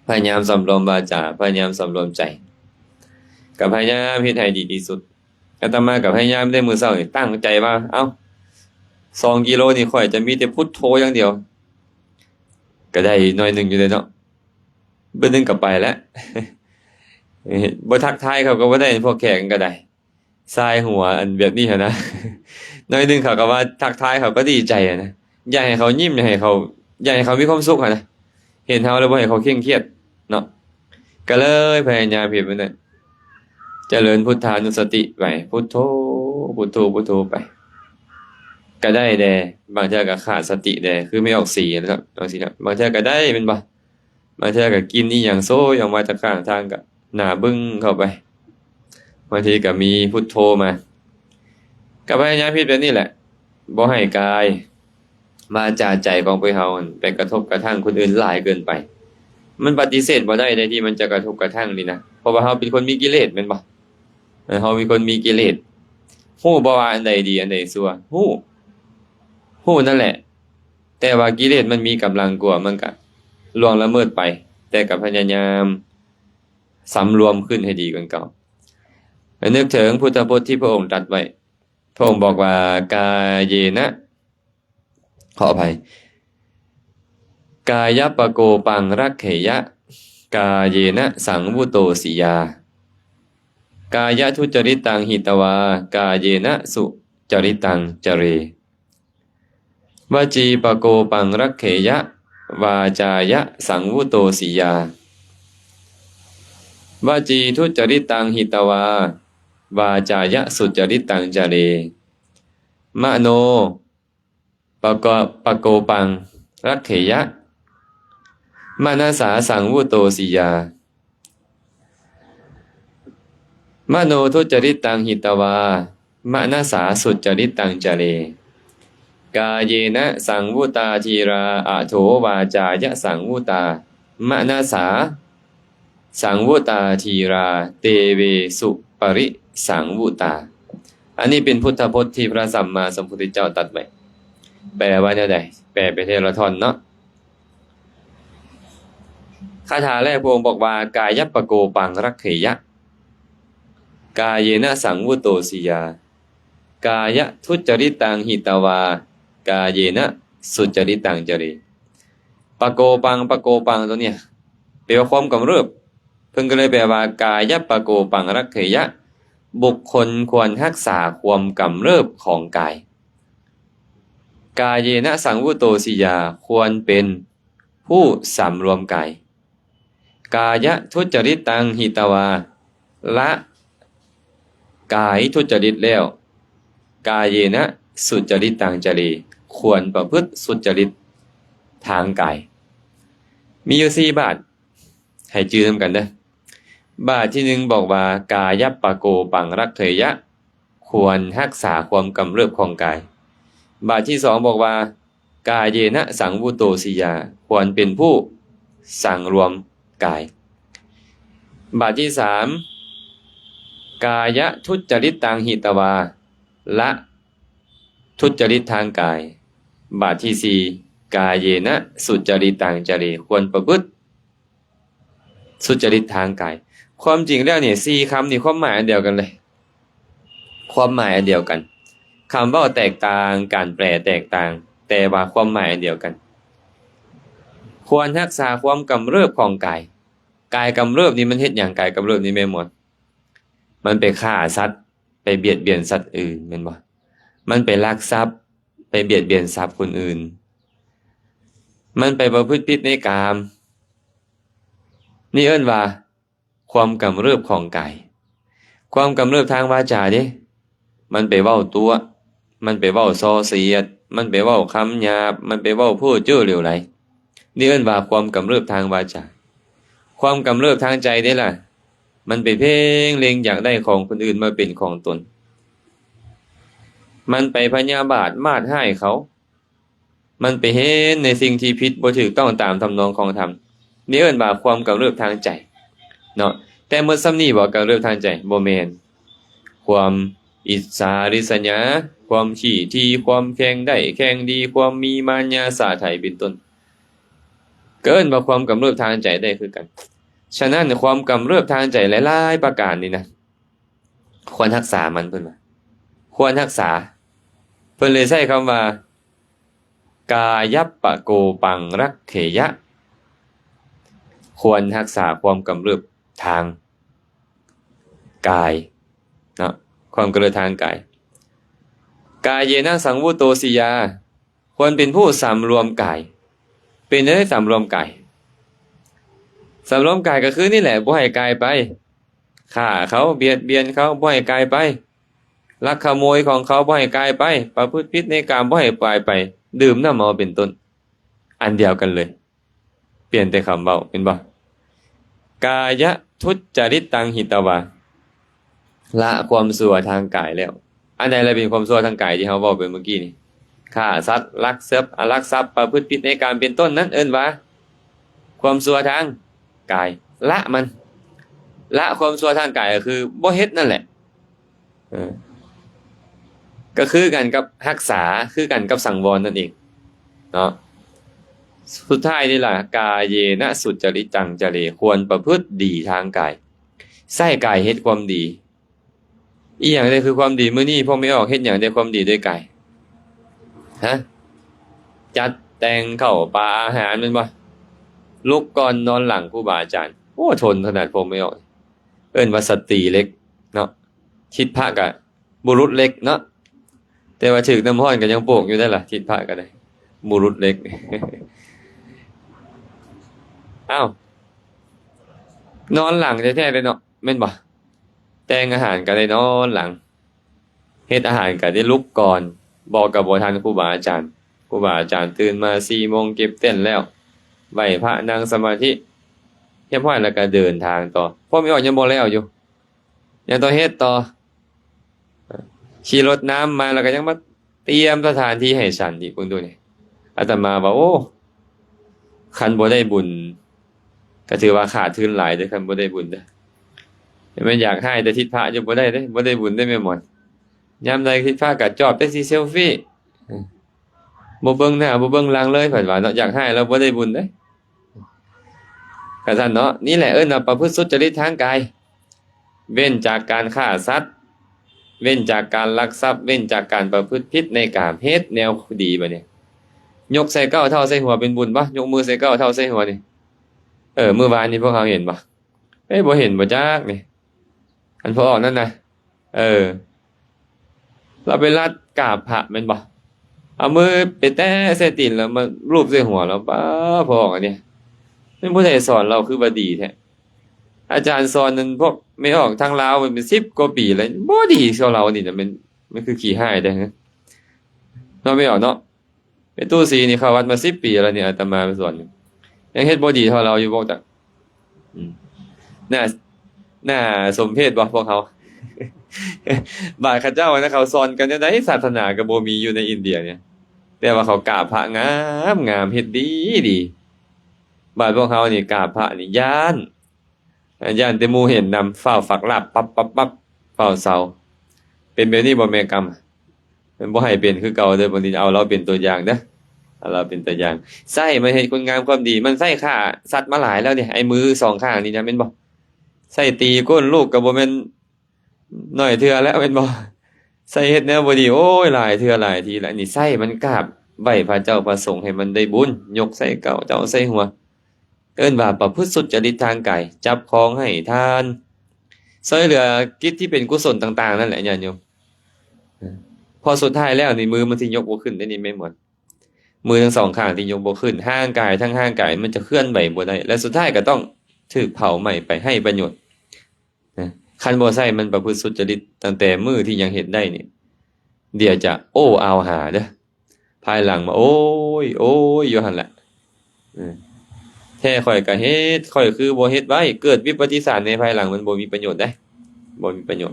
ພະຍາຍາມສຳລວມວາຈາ ພະຍາຍາມສຳລວມໃຈ ກໍພະຍາຍາມເຮັດໃຫ້ດີທີ່ສຸດ. ອາດຕະມາກໍພະຍາຍາມເດ້ ມື້ເຊົ້ານີ້ຕັ້ງໃຈວ່າ ເອົ້າ ສອງກິໂລນີ້ຂ້ອຍຈະມີແຕ່ພຸດໂທຢ່າງດຽວ ກໍໄດ້ໜ້ອຍໜຶ່ງຢູ່ເດ້ເນາະ ບຶດໜຶ່ງກໍໄປແລ້ວ ບໍ່ທັກທາຍເຂົາກໍບໍ່ໄດ້ ພວກແຂກກໍໄດ້ ສາຍຫົວອັນແບບນີ້ຫັ້ນນະ ໜ້ອຍໜຶ່ງເຂົາກໍວ່າທັກທາຍ ເຂົາກໍດີໃຈຫັ້ນນະ ຢາກໃຫ້ເຂົາຍິ້ມ ຢາກໃຫ້ເຂົາ ຢາກໃຫ້ເຂົາມີຄວາມສຸກຫັ້ນນະ ເຫັນເຮົາແລ້ວບໍ່ໃຫ້ເຂົາເຄັ່ງຄຽດເນາະ ກໍເລີຍພະຍາຍາມເຮັດແບບນັ້ນ ຈະເລີນພຸດທານຸສະຕິໄປ ພຸດໂທ ພຸດໂທ ພຸດໂທໄປ ກະໄດ້ແດ່, ບາງເທື່ອກະຂາດສະຕິແດ່ ຄືໄມ່ອອກສີເນາະ ຈັ່ງຊີ້ເນາະ. ບາງເທື່ອກະໄດ້ແມ່ນບໍ່? ບາງເທື່ອກະກິ່ນອີ່ຫຍັງໂຊຍອອກມາຈາກຂ້າງທາງ ກະໜ້າບຶ້ງເຂົ້າໄປ, ບາງທີກະມີພຸດໂທມາ. ກະພະຍາຍາມເຮັດແບບນີ້ແຫຼະ, ບໍ່ໃຫ້ກາຍ ວາຈາໃຈຂອງພວກເຮົາຫັ້ນໄປກະທົບກະທັ່ງຄົນອື່ນຫຼາຍເກີນໄປ. ມັນປະຕິເສດບໍ່ໄດ້ເດ້ທີ່ມັນຈະກະທົບກະທັ່ງນີ້ນະ, ເພາະວ່າເຮົາເປັນຄົນມີກິເລດແມ່ນບໍ່? ເອີ ເຮົາເປັນຄົນມີກິເລດ. ຮູ້ບໍ່ວ່າອັນໃດດີ ອັນໃດຊົ່ວ? ຮູ້ ຮູ້ນັ້ນແຫຼະ, ແຕ່ວ່າກິເລດມັນມີກຳລັງກວ່າ ມັນກະລ່ວງລະເມີດໄປ, ແຕ່ກະພະຍາຍາມສຳລວມຂຶ້ນໃຫ້ດີກວ່າເກົ່າ. ແລະ ນຶກເຖິງພຸດທະພົດທີ່ພະອົງຕັດໄວ້, ພະອົງບອກວ່າ ກາເຍນະ ຂໍອະໄພ ກາຍະປະໂກປັງລັກເຂຍະ ກາເຍນະສັງວຸໂຕສິຍາ ກາຍະທຸດຈະລິດຕັງຫິຕະວາ ກາເຍນະສຸຈະລິດຕັງຈະເຣ ວະຈີປະໂກປັງລັກເຂຍະ ວາຈາຍະສັງວຸໂຕສິຍາ ວະຈີທຸດຈະລິດຕັງຫິຕະວາ ວາຈາຍະສຸຈະລິດຕັງຈະເຣ ມະໂນ ປະກະ ປະໂກປັງລັກເຂຍະ ມະນະສາສັງວຸໂຕສິຍາ ມະໂນທຸດຈະລິດຕັງຫິຕະວາ ມະນະສາສຸຈະລິດຕັງຈະເຣ ກາເຍນະສັງວຸຕາທີລາ ອະໂຖວາຈາຍະສັງວຸຕາ ມະນະສາ ສັງວຸຕາທີລາ ເຕເວສຸປະລິສັງວຸຕາ. ອັນນີ້ເປັນພຸດທະພົດທີ່ພະສຳມາສຳພຸດທະເຈົ້າຕັດໄວ້. ແປວ່າແນວໃດ? ແປໄປເທື່ອລະທ່ອນເນາະ. ຄາຖາແລກພະອົງບອກວ່າ ກາຍະປະໂກປັງລັກເຂຍະ ກາເຍນະສັງວຸໂຕສິຍາ ກາຍະທຸດຈະລິດຕັງຫິຕະວາ ກາເຍນະສຸຈະລິດຕັງຈະເຣ. ປະໂກປັງ ປະໂກປັງໂຕເນີ້ຍ ແປວ່າຄວາມກຳເລີບ. ເພິ່ນກໍເລີຍແປວ່າ ກາຍະປະໂກປັງລັກເຂຍະ ບຸກຄົນຄວນຮັກສາຄວາມກຳເລີບຂອງກາຍ. ກາເຍນະສັງວຸໂຕສິຍາ ຄວນເປັນຜູ້ສຳລວມກາຍ. ກາຍະທຸດຈະລິດຕັງຫິຕະວາ ລະກາຍທຸດຈະລິດແລ້ວ ກາເຍນະສຸຈະລິດຕັງຈະເຣ ຄວນປະພຶດສຸດຈະລິດທາງກາຍ. ມີຢູ່ສີ່ບາດ ໃຫ້ຈື່ນຳກັນເດີ້. ບາດທີໜຶ່ງບອກວ່າ ກາຍະປະໂກປັງລັກເຂຍະ ຄວນຮັກສາຄວາມກຳເລີບຂອງກາຍ. ບາດທີສອງບອກວ່າ ກາເຍນະສັງວຸໂຕສິຍາ ຄວນເປັນຜູ້ສັງລວມກາຍ. ບາດທີສາມ ກາຍະທຸດຈະລິດຕັງຫິຕະວາ ລະທຸດຈະລິດທາງກາຍ. ບາດທີສີ່ ກາເຍນະສຸຈະລິດຕັງຈະເຣ ຄວນປະພຶດ ສຸຈະລິດທາງກາຍ. ຄວາມຈິງແລ້ວນີ້ ສີ່ຄຳນີ້ຄວາມໝາຍອັນດຽວກັນເລີຍ. ຄວາມໝາຍອັນດຽວກັນ. ຄຳເວົ້າແຕກຕ່າງ, ການແປແຕກຕ່າງ, ແຕ່ວ່າຄວາມໝາຍອັນດຽວກັນ. ຄວນຮັກສາຄວາມກຳເລີບຂອງກາຍ. ກາຍກຳເລີບນີ້ມັນເຮັດຫຍັງ? ກາຍກຳເລີບນີ້ແມ່ນບໍ່? ມັນໄປຂ້າສັດ, ໄປບຽດບຽນສັດອື່ນ, ແມ່ນບໍ່? ມັນໄປລັກຊັບ, ໄປບຽດບຽນຊັບຄົນອື່ນ. ມັນໄປປະພຶດຜິດໃນກາມ. ນີ້ເອີ້ນວ່າ ຄວາມກຳເລີບຂອງກາຍ. ຄວາມກຳເລີບທາງວາຈາເດ້ ມັນໄປເວົ້າຕົວະ, ມັນໄປເວົ້າສ່ອສຽດ, ມັນໄປເວົ້າຄຳຫຍາບ, ມັນໄປເວົ້າເພ້ອເຈີ້ຫຼຽວໄຫຼ. ນີ້ເອີ້ນວ່າຄວາມກຳເລີບທາງວາຈາ. ຄວາມກຳເລີບທາງໃຈເດ້ລະ, ມັນໄປເພງເລັງຢາກໄດ້ຂອງຄົນອື່ນມາເປັນຂອງຕົນ. ມັນໄປພະຍາບາດມາດຮ້າຍເຂົາ. ມັນໄປເຫັນໃນສິ່ງທີ່ຜິດບໍ່ຖືກຕ້ອງຕາມທຳນອງຂອງທຳ. ນີ້ເອີ້ນວ່າຄວາມກຳເລີບທາງໃຈເນາະ. ແຕ່ໝົດສ່ຳນີ້ບໍ່ ກຳເລີບທາງໃຈ? ບໍ່ແມ່ນ. ຄວາມອິດສາລິສຍາ, ຄວາມຂີ້ຖີ່, ຄວາມແຂ່ງໄດ້ແຂ່ງດີ, ຄວາມມີມານຍາສາໄຖເປັນຕົ້ນ ກໍເອີ້ນວ່າຄວາມກຳເລີບທາງໃຈໄດ້ຄືກັນ. ສະນັ້ນ ຄວາມກຳເລີບທາງໃຈຫຼາຍໆປະການນີ້ນະ ຄວນຮັກສາມັນ ເພິ່ນວ່າ ຄວນຮັກສາ. ເພິ່ນເລີຍໃຊ້ຄຳວ່າ ກາຍະປະໂກປັງລັກເຂຍະ ຄວນຮັກສາຄວາມກຳເລີບທາງກາຍເນາະ, ຄວາມກຳເລີບທາງກາຍ. ກາເຍນະສັງວຸໂຕສິຍາ ຄວນເປັນຜູ້ສຳລວມກາຍ. ເປັນຈັ່ງໃດສຳລວມກາຍ? ສຳລວມກາຍກໍຄືນີ້ແຫຼະ, ບໍ່ໃຫ້ກາຍໄປ ຂ້າເຂົາ, ບຽດບຽນເຂົາ, ບໍ່ໃຫ້ກາຍໄປ. ລັກຂະໂມຍຂອງເຂົາບໍ່ໃຫ້ກາຍໄປ, ປະພຶດຜິດໃນກາມບໍ່ໃຫ້ກາຍໄປ, ດື່ມນ້ຳເມົາເປັນຕົ້ນ. ອັນດຽວກັນເລີຍ, ປ່ຽນແຕ່ຄຳເວົ້າ, ເຫັນບໍ່? ກາຍະທຸດຈະລິດຕັງຫິຕະວາ, ລະຄວາມຊົ່ວທາງກາຍແລ້ວ. ອັນໃດລະເປັນຄວາມຊົ່ວທາງກາຍທີ່ເຮົາເວົ້າໄປເມື່ອກີ້ນີ້? ຂ້າສັດ, ລັກຊັບ, ລັກຊັບ, ປະພຶດຜິດໃນກາມເປັນຕົ້ນນັ້ນ ເອີ້ນວ່າຄວາມຊົ່ວທາງກາຍ. ລະມັນ, ລະຄວາມຊົ່ວທາງກາຍກໍຄືບໍ່ເຮັດນັ້ນແຫຼະ. ເອີ ກໍຄືກັນກັບຮັກສາ, ຄືກັນກັບສັງວອນນັ້ນເອງເນາະ. ສຸດທ້າຍນີ້ລະ, ກາເຍນະສຸດຈະລິດຕັງຈະເລ, ຄວນປະພຶດດີທາງກາຍ, ໃຊ້ກາຍເຮັດຄວາມດີ. ອີຫຍັງເດຄືຄວາມດີ? ມື້ນີ້ພວກແມ່ອອກເຮັດຫຍັງເດຄວາມດີດ້ວຍກາຍ? ຮະ? ຈັດແຕ່ງເຂົ້າປາອາຫານແມ່ນບໍ່? ລຸກກ່ອນນອນຫຼັງຄູບາອາຈານ. ໂອ້ ທົນຂະໜາດພວກແມ່ອອກ. ເອີ້ນວ່າສະຕີເລັກເນາະ. ທິດພະກະບຸລຸດເລັກເນາະ, ແຕ່ວ່າຖືກນ້ຳຮ້ອນກໍຍັງໂປກຢູ່ໄດ໋ລະ, ທິດພະກໍໄດ້ ບຸລຸດເລັກ. ອ້າວ ນອນຫຼັງແທ້ໆເດ້ເນາະ, ແມ່ນບໍ່? ແຕ່ງອາຫານກໍໄດ້ນອນຫຼັງ, ເຮັດອາຫານກໍໄດ້ລຸກກ່ອນ, ບອກກໍບໍ່ທັນຄູບາອາຈານ. ຄູບາອາຈານຕື່ນມາສີ່ໂມງ ເກັບເຕັນແລ້ວ, ໄຫວ້ພະ, ນັ່ງສະມາທິຮຽບຮ້ອຍ ແລ້ວກໍເດີນທາງຕໍ່. ພວກແມ່ອອກຍັງບໍ່ແລ້ວຢູ່, ຍັງຕ້ອງເຮັດຕໍ່. ຂີ່ລົດນ້ຳມາແລ້ວກໍຍັງມາຕຽມສະຖານທີ່ໃຫ້ສັນອີກ. ເບິ່ງດູນີ້, ອາດຕະມາວ່າ ໂອ້ ຄັນບໍ່ໄດ້ບຸນກໍຖືວ່າຂາດທຶນຫຼາຍເດີ້, ຄັນບໍ່ໄດ້ບຸນເດີ້. ແມ່ນຢາກຮ້າຍແຕ່ທິດພະຢູ່, ບໍ່ໄດ້ເດ້, ບໍ່ໄດ້ບຸນເດ້ແມ່ໝອນ. ຍາມໃດທິດພະກໍຈອບແຕ່ຊິເຊວຟີ, ບໍ່ເບິ່ງໜ້າບໍ່ເບິ່ງຫຼັງເລີຍ, ເພິ່ນວ່າເນາະ, ຢາກຮ້າຍແລ້ວບໍ່ໄດ້ບຸນເດ້. ກະຊັ້ນເນາະ, ນີ້ແຫຼະເອີ້ນວ່າປະພຶດສຸດຈະລິດທາງກາຍ, ເວັ້ນຈາກການຂ້າສັດ, ເວັ້ນຈາກການລັກຊັບ, ເວັ້ນຈາກການປະພຶດຜິດໃນກາມ, ເຮັດແນວດີ. ບາດນີ້ຍົກໃສ່ເກົ້າເທົ້າໃສ່ຫົວເປັນບຸນບໍ່? ຍົກມືໃສ່ເກົ້າເທົ້າໃສ່ຫົວນີ້. ເອີ ມື້ວານນີ້ພວກເຮົາເຫັນບໍ່? ເອີ ບໍ່ເຫັນບໍ່ຈັກນີ້. ອັນພໍ່ອອກນັ້ນນະ, ເອີ ລາວໄປລັດກາບພະແມ່ນບໍ່? ເອົາມືໄປແຕະໃສ່ຕີນລາວ, ມາລູບໃສ່ຫົວລາວ. ປ້າ ພໍ່ອອກອັນນີ້ ແມ່ນຜູ້ໃດສອນລາວຄືວ່າດີແທ້? ອາຈານສອນນັ້ນ ພວກແມ່ອອກທາງລາວເປັນສິບກວ່າປີແລ້ວ, ບໍ່ດີເທົ່າລາວນີ້ນະ, ແມ່ນ ແມ່ນຄືຂີ້ຮ້າຍແທ້ເນາະ ແມ່ອອກເນາະ. ແມ່ຕູ້ສີນີ້ເຂົ້າວັດມາສິບປີແລ້ວນີ້, ອາດຕະມາໄປສອນຢູ່, ຍັງເຮັດບໍ່ດີເທົ່າລາວຢູ່ບໍ່ຈັກ. ອືມ ໜ້າ ໜ້າສົມເພດບໍ່ພວກເຮົາ? ບາດເຂົາເຈົ້ານະ, ເຂົາສອນກັນແນວໃດ? ສາສະໜາກໍບໍ່ມີຢູ່ໃນອິນເດຍນີ້, ແຕ່ວ່າເຂົາກາບພະງາມໆ, ເຮັດດີດີ. ບາດພວກເຮົານີ້ກາບພະນີ້ຢ້ານ, ຢ້ານແຕ່ໝູ່ເຫັນນຳ, ຟ້າວຝັກລາບປັບໆໆ, ຟ້າວເຊົາ. ເປັນແບບນີ້ບໍ່ແມ່ກຳ? ມັນບໍ່ໃຫ້ເປັນຄືເກົ່າເດີ້, ບາງທີເອົາລາວເປັນຕົວຢ່າງເດີ້, ເອົາລາວເປັນຕົວຢ່າງ. ໃຊ້ມັນເຮັດຄຸນງາມຄວາມດີ, ມັນໃຊ້ຂ້າສັດມາຫຼາຍແລ້ວເດ. ໄອ້ມືສອງຂ້າງນີ້ນະ, ແມ່ນບໍ່? ໃຊ້ຕີກົ້ນລູກກໍບໍ່ແມ່ນໜ້ອຍເທື່ອແລ້ວ, ແມ່ນບໍ່? ໃຊ້ເຮັດແນວບໍ່ດີ, ໂອ້ຍ ຫຼາຍເທື່ອຫຼາຍທີແລ້ວ. ນີ້ໃຊ້ມັນກາບໄຫວ້ພະເຈົ້າພະສົງໃຫ້ມັນໄດ້ບຸນ, ຍົກໃສ່ເກົ້າເທົ້າໃສ່ຫົວ. ເອີ້ນວ່າປະພຶດສຸດຈະລິດທາງກາຍ, ຈັບຂອງໃຫ້ທານ, ຊ່ວຍເຫຼືອກິດທີ່ເປັນກຸສົນຕ່າງໆນັ້ນແຫຼະ ຍາດໂຍມ. ເພາະສຸດທ້າຍແລ້ວນີ້ ມືມັນຊິຍົກບໍ່ຂຶ້ນເດ້ນີ້ແມ່ໝອນ, ມືທັງສອງຂ້າງທີ່ຍົກບໍ່ຂຶ້ນ, ຮ່າງກາຍທັງຮ່າງກາຍມັນຈະເຄື່ອນໄຫວບໍ່ໄດ້ ແລະ ສຸດທ້າຍກໍຕ້ອງຖືກເຜົາໄໝ້ໄປ, ໄຮ້ປະໂຫຍດ. ນະ ຄັນບໍ່ໃຊ້ມັນປະພຶດສຸດຈະລິດຕັ້ງແຕ່ມື້ທີ່ຍັງເຮັດໄດ້ນີ້, ດຽວຈະໂອ້ອາວຫາເດີ້, ພາຍຫຼັງມາໂອ້ຍ ໂອ້ຍຢູ່ຫັ້ນແຫຼະ. ເອີ ແທ້ຂ້ອຍກະເຮັດ, ຂ້ອຍຄືບໍ່ເຮັດໄວ້, ເກີດວິປະຕິສານໃນພາຍຫຼັງ, ມັນບໍ່ມີປະໂຫຍດເດ້, ບໍ່ມີປະໂຫຍດ.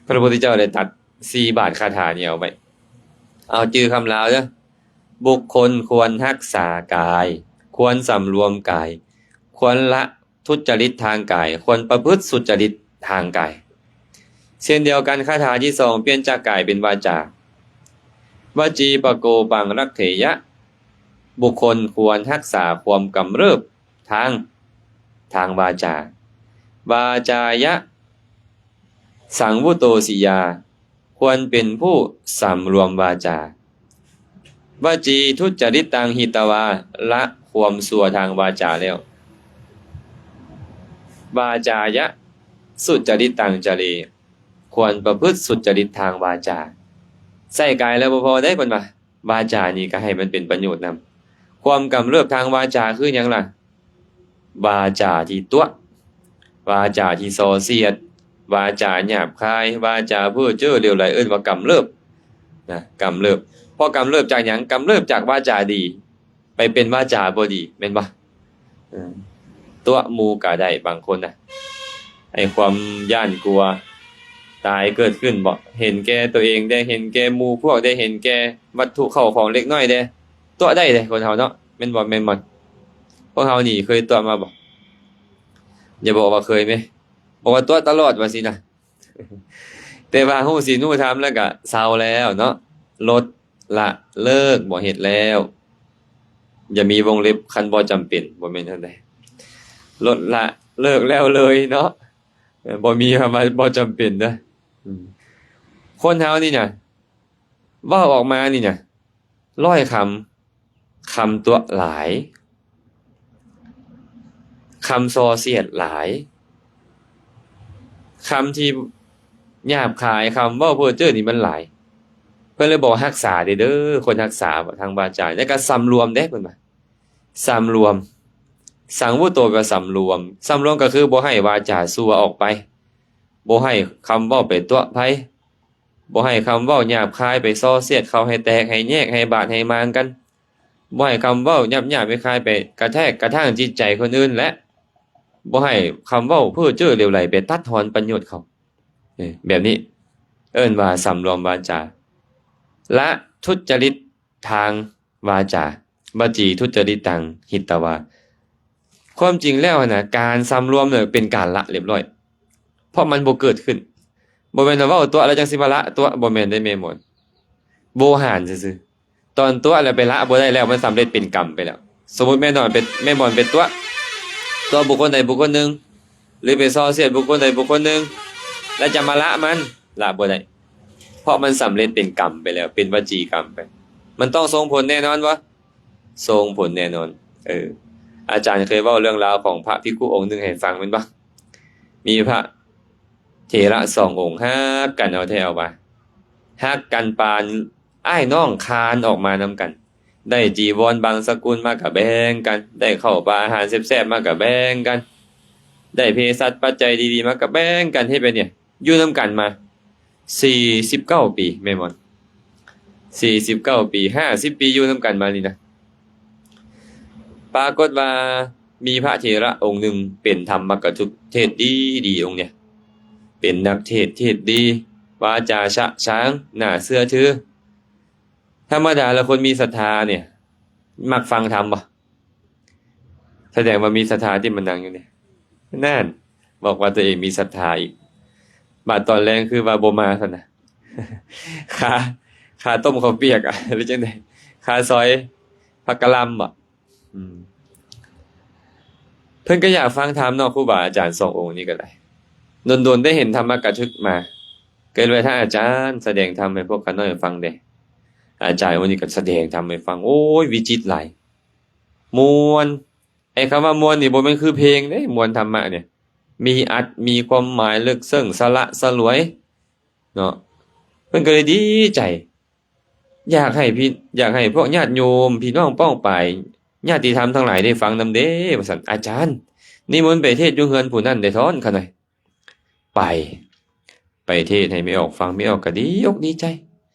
ພະພຸດທະເຈົ້າໄດ້ຕັດສີ່ບາດຄາຖານີ້ເອົາໄວ້, ເອົາຈື່ຄຳລາວເດີ້. ບຸກຄົນຄວນຮັກສາກາຍ, ຄວນສຳລວມກາຍ, ຄວນລະ ທຸດຈະລິດທາງກາຍ, ຄວນປະພຶດສຸດຈະລິດທາງກາຍ. ເຊັ່ນດຽວກັນ, ຄາຖາທີສອງ ປ່ຽນຈາກກາຍເປັນວາຈາ. ວະຈີປະໂກປັງລັກເຖຍະ, ບຸກຄົນຄວນຮັກສາຄວາມກຳເລີບທາງ, ທາງວາຈາ. ວາຈາຍະ ສັງວຸໂຕສິຍາ, ຄວນເປັນຜູ້ສຳລວມວາຈາ. ວະຈີທຸດຈະລິດຕັງຫິຕະວາ, ລະຄວາມຊົ່ວທາງວາຈາແລ້ວ. ວາຈາຍະ ສຸດຈະລິດຕັງຈະເລ, ຄວນປະພຶດສຸດຈະລິດທາງວາຈາ. ໃຊ້ກາຍແລ້ວບໍ່ພໍເດ້ ເພິ່ນວ່າ, ວາຈານີ້ກໍໃຫ້ມັນເປັນປະໂຫຍດນຳ. ຄວາມກຳເລີບທາງວາຈາຄືຫຍັງລະ? ວາຈາທີ່ຕົວະ, ວາຈາທີ່ສໍ່ສຽດ, ວາຈາຫຍາບຄາຍ ວາຈາເພ້ອເຈີ້ຫຼວໄຫຼ ເອີ້ນວ່າກຳເລີບນະ ກຳເລີບ. ເພາະກຳເລີບຈາກຫຍັງ? ກຳເລີບຈາກວາຈາດີ ໄປເປັນວາຈາບໍ່ດີ ແມ່ນບໍ່? ເອີ ຕົວະໝູ່ກໍໄດ້ ບາງຄົນນະ ໄອ້ຄວາມຢ້ານກົວຕາຍເກີດຂຶ້ນເບາະ ເຫັນແກ່ຕົວເອງເດ້ ເຫັນແກ່ໝູ່ພວກເດ້ ເຫັນແກ່ວັດຖຸເຂົ້າຂອງເລັກນ້ອຍເດ້ ຕົວະໄດ້ເດ້ ຄົນເຮົາເນາະ ແມ່ນບໍ່? ແມ່ນບໍ່? ພວກເຮົານີ້ເຄີຍຕົວະມາບໍ່? ຢ່າບອກວ່າເຄີຍແມ ບອກວ່າຕົວະຕະຫຼອດວ່າຊີ້ນະ. ແຕ່ວ່າຮູ້ສິນຮູ້ທຳແລ້ວກະເຊົາແລ້ວເນາະ ລົດລະເລີກ ບໍ່ເຮັດແລ້ວ. ຢ່າມີວົງເລັບ ຄັນບໍ່ຈຳເປັນ ບໍ່ແມ່ນຈັ່ງໃດ ລົດລະເລີກແລ້ວເລີຍເນາະ ເອີ ບໍ່ມີຄຳວ່າບໍ່ຈຳເປັນເດີ. ອືມ ຄົນເຮົານີ້ນະ ເວົ້າອອກມານີ້ນະ ຮ້ອຍຄຳ ຄຳຕົວະຫຼາຍ ຄຳສໍ້ສຽດຫຼາຍ ຄຳທີ່ຫຍາບຄາຍ ຄຳເວົ້າເພ້ອເຈີ້ນີ້ມັນຫຼາຍ. ເພິ່ນເລີຍບອກ ຮັກສາເດີ້ ຄົນຮັກສາທາງວາຈາ ແລ້ວກໍສຳລວມເດ້ ເພິ່ນວ່າ ສຳລວມ ສັງວຸດໂຕ ແປວ່າສຳລວມ ສຳລວມກໍຄືບໍ່ໃຫ້ວາຈາຊົ່ວອອກໄປ ບໍ່ໃຫ້ຄຳເວົ້າໄປຕົວະໃຜ ບໍ່ໃຫ້ຄຳເວົ້າຫຍາບຄາຍໄປສໍ້ສຽດເຂົາ ໃຫ້ແຕກໃຫ້ແຍກ ໃຫ້ບາດໃຫ້ໝາງກັນ ບໍ່ໃຫ້ຄຳເວົ້າຫຍາບໆຄາຍໆໄປກະແທກກະທາງຈິດໃຈຄົນອື່ນ ແລະ ບໍ່ໃຫ້ຄຳເວົ້າເພ້ອເຈີ້ເຫຼວໄຫຼໄປຕັດຮອນປະໂຫຍດເຂົາ. ເອີ ແບບນີ້ເອີ້ນວ່າສຳລວມວາຈາ ລະທຸດຈະລິດທາງວາຈາ ວະຈີທຸດຈະລິດຕັງ ຫິດຕະວາ. ຄວາມຈິງແລ້ວຫັ້ນນະ ການສຳລວມເນາະ ເປັນການລະລຽບລ້ອຍ ເພາະມັນບໍ່ເກີດຂຶ້ນ. ບໍ່ແມ່ນວ່າເວົ້າຕົວະແລ້ວຈັ່ງຊິມາລະຕົວະ ບໍ່ແມ່ນເດ້ແມ່ໝອນ ໂວຫານຊື່ໆ. ຕອນຕົວະແລ້ວໄປລະບໍ່ໄດ້ແລ້ວ ມັນສຳເລັດເປັນກຳໄປແລ້ວ. ສົມມຸດແມ່ນອນເປັນ ແມ່ໝອນໄປຕົວະ ຕົວະບຸກຄົນໃດບຸກຄົນໜຶ່ງ ຫຼື ໄປສໍ້ສຽດບຸກຄົນໃດບຸກຄົນໜຶ່ງ ແລ້ວຈະມາລະມັນ ລະບໍ່ໄດ້ ເພາະມັນສຳເລັດເປັນກຳໄປແລ້ວ ເປັນວະຈີກຳໄປ. ມັນຕ້ອງສົ່ງຜົນແນ່ນອນບໍ່? ສົ່ງຜົນແນ່ນອນ. ເອີ ອາຈານເຄີຍເວົ້າເລື່ອງລາວຂອງພະພິກຂຸອົງໜຶ່ງໃຫ້ຟັງແມ່ນບໍ່? ມີພະເຖລະສອງອົງຮັກກັນເອົາແທ້ເອົາວ່າ ຮັກກັນປານອ້າຍນ້ອງຄານອອກມານຳກັນ ໄດ້ຈີວອນບັງສະກຸນມາກະແບ່ງກັນ ໄດ້ເຂົ້າປາອາຫານແຊບໆມາກະແບ່ງກັນ ໄດ້ເພສັດປັດໄຈດີໆມາກະແບ່ງກັນ ເຮັດແບບນີ້ ຢູ່ນຳກັນມາສີ່ສິບເກົ້າປີ ແມ່ນບໍ່? ສີ່ສິບເກົ້າປີ ຫ້າສິບປີຢູ່ນຳກັນມານີ້ນະ ປາກົດວ່າມີພະເຖລະອົງໜຶ່ງເປັນທຳມະກະທຸກ ເທດດີໆ ອົງນີ້ ເປັນນັກເທດ ເທດດີ ວາຈາຊະຊາງ ໜ້າເຊື່ອຖື. ທຳມະດາແລ້ວຄົນມີສັດທານີ້ມັກຟັງທຳບໍ່? ສະແດງວ່າມີສັດທາທີ່ມານັ່ງຢູ່ນີ້ ນັ້ນ ບອກວ່າຕົວເອງມີສັດທາອີກ. ບາດຕອນແລງຄືວ່າບໍ່ມາຊັ້ນນະ ຄາ ຄາຕົ້ມເຂົ້າປຽກ ຫຼື ຈັ່ງໃດ ຄາຊອຍຜັກກະຫຼ່ຳບໍ? ອືມ ເພິ່ນກໍຢາກຟັງທຳເນາະ ຄູບາອາຈານສອງອົງນີ້ກໍໄດ້ ດົນໆໄດ້ເຫັນທຳມະກະທຶກມາ ກໍເລີຍວ່າ ທ່ານອາຈານ ສະແດງທຳໃຫ້ພວກຂ້ານ້ອຍຟັງແດ່. ອາຈານອົງນີ້ກໍສະແດງທຳໃຫ້ຟັງ ໂອ້ຍ ວິຈິດຫຼາຍ ມ່ວນ. ໄອ້ຄຳວ່າມ່ວນນີ້ບໍ່ແມ່ນຄືເພງເດ້ ມ່ວນທຳມະນີ້ ມີອັດ ມີຄວາມໝາຍເລິກເຊິ່ງ ສະຫຼະສະຫຼວຍເນາະ ເພິ່ນກໍເລີຍດີໃຈ ຢາກໃຫ້ພີ່ ຢາກໃຫ້ພວກຍາດໂຍມ ພີ່ນ້ອງປ້ອງປາຍ ຍາດຕິທຳທັງຫຼາຍໄດ້ຟັງນຳເດ້ ວ່າຊັ້ນ. ອາຈານ ນິມົນໄປເທດຢູ່ເຮືອນຜູ້ນັ້ນໄດ້ທ້ອນ ຂ້ານ້ອຍ. ໄປ ໄປເທດໃຫ້ແມ່ອອກຟັງ ແມ່ອອກກໍດີອົກດີໃຈ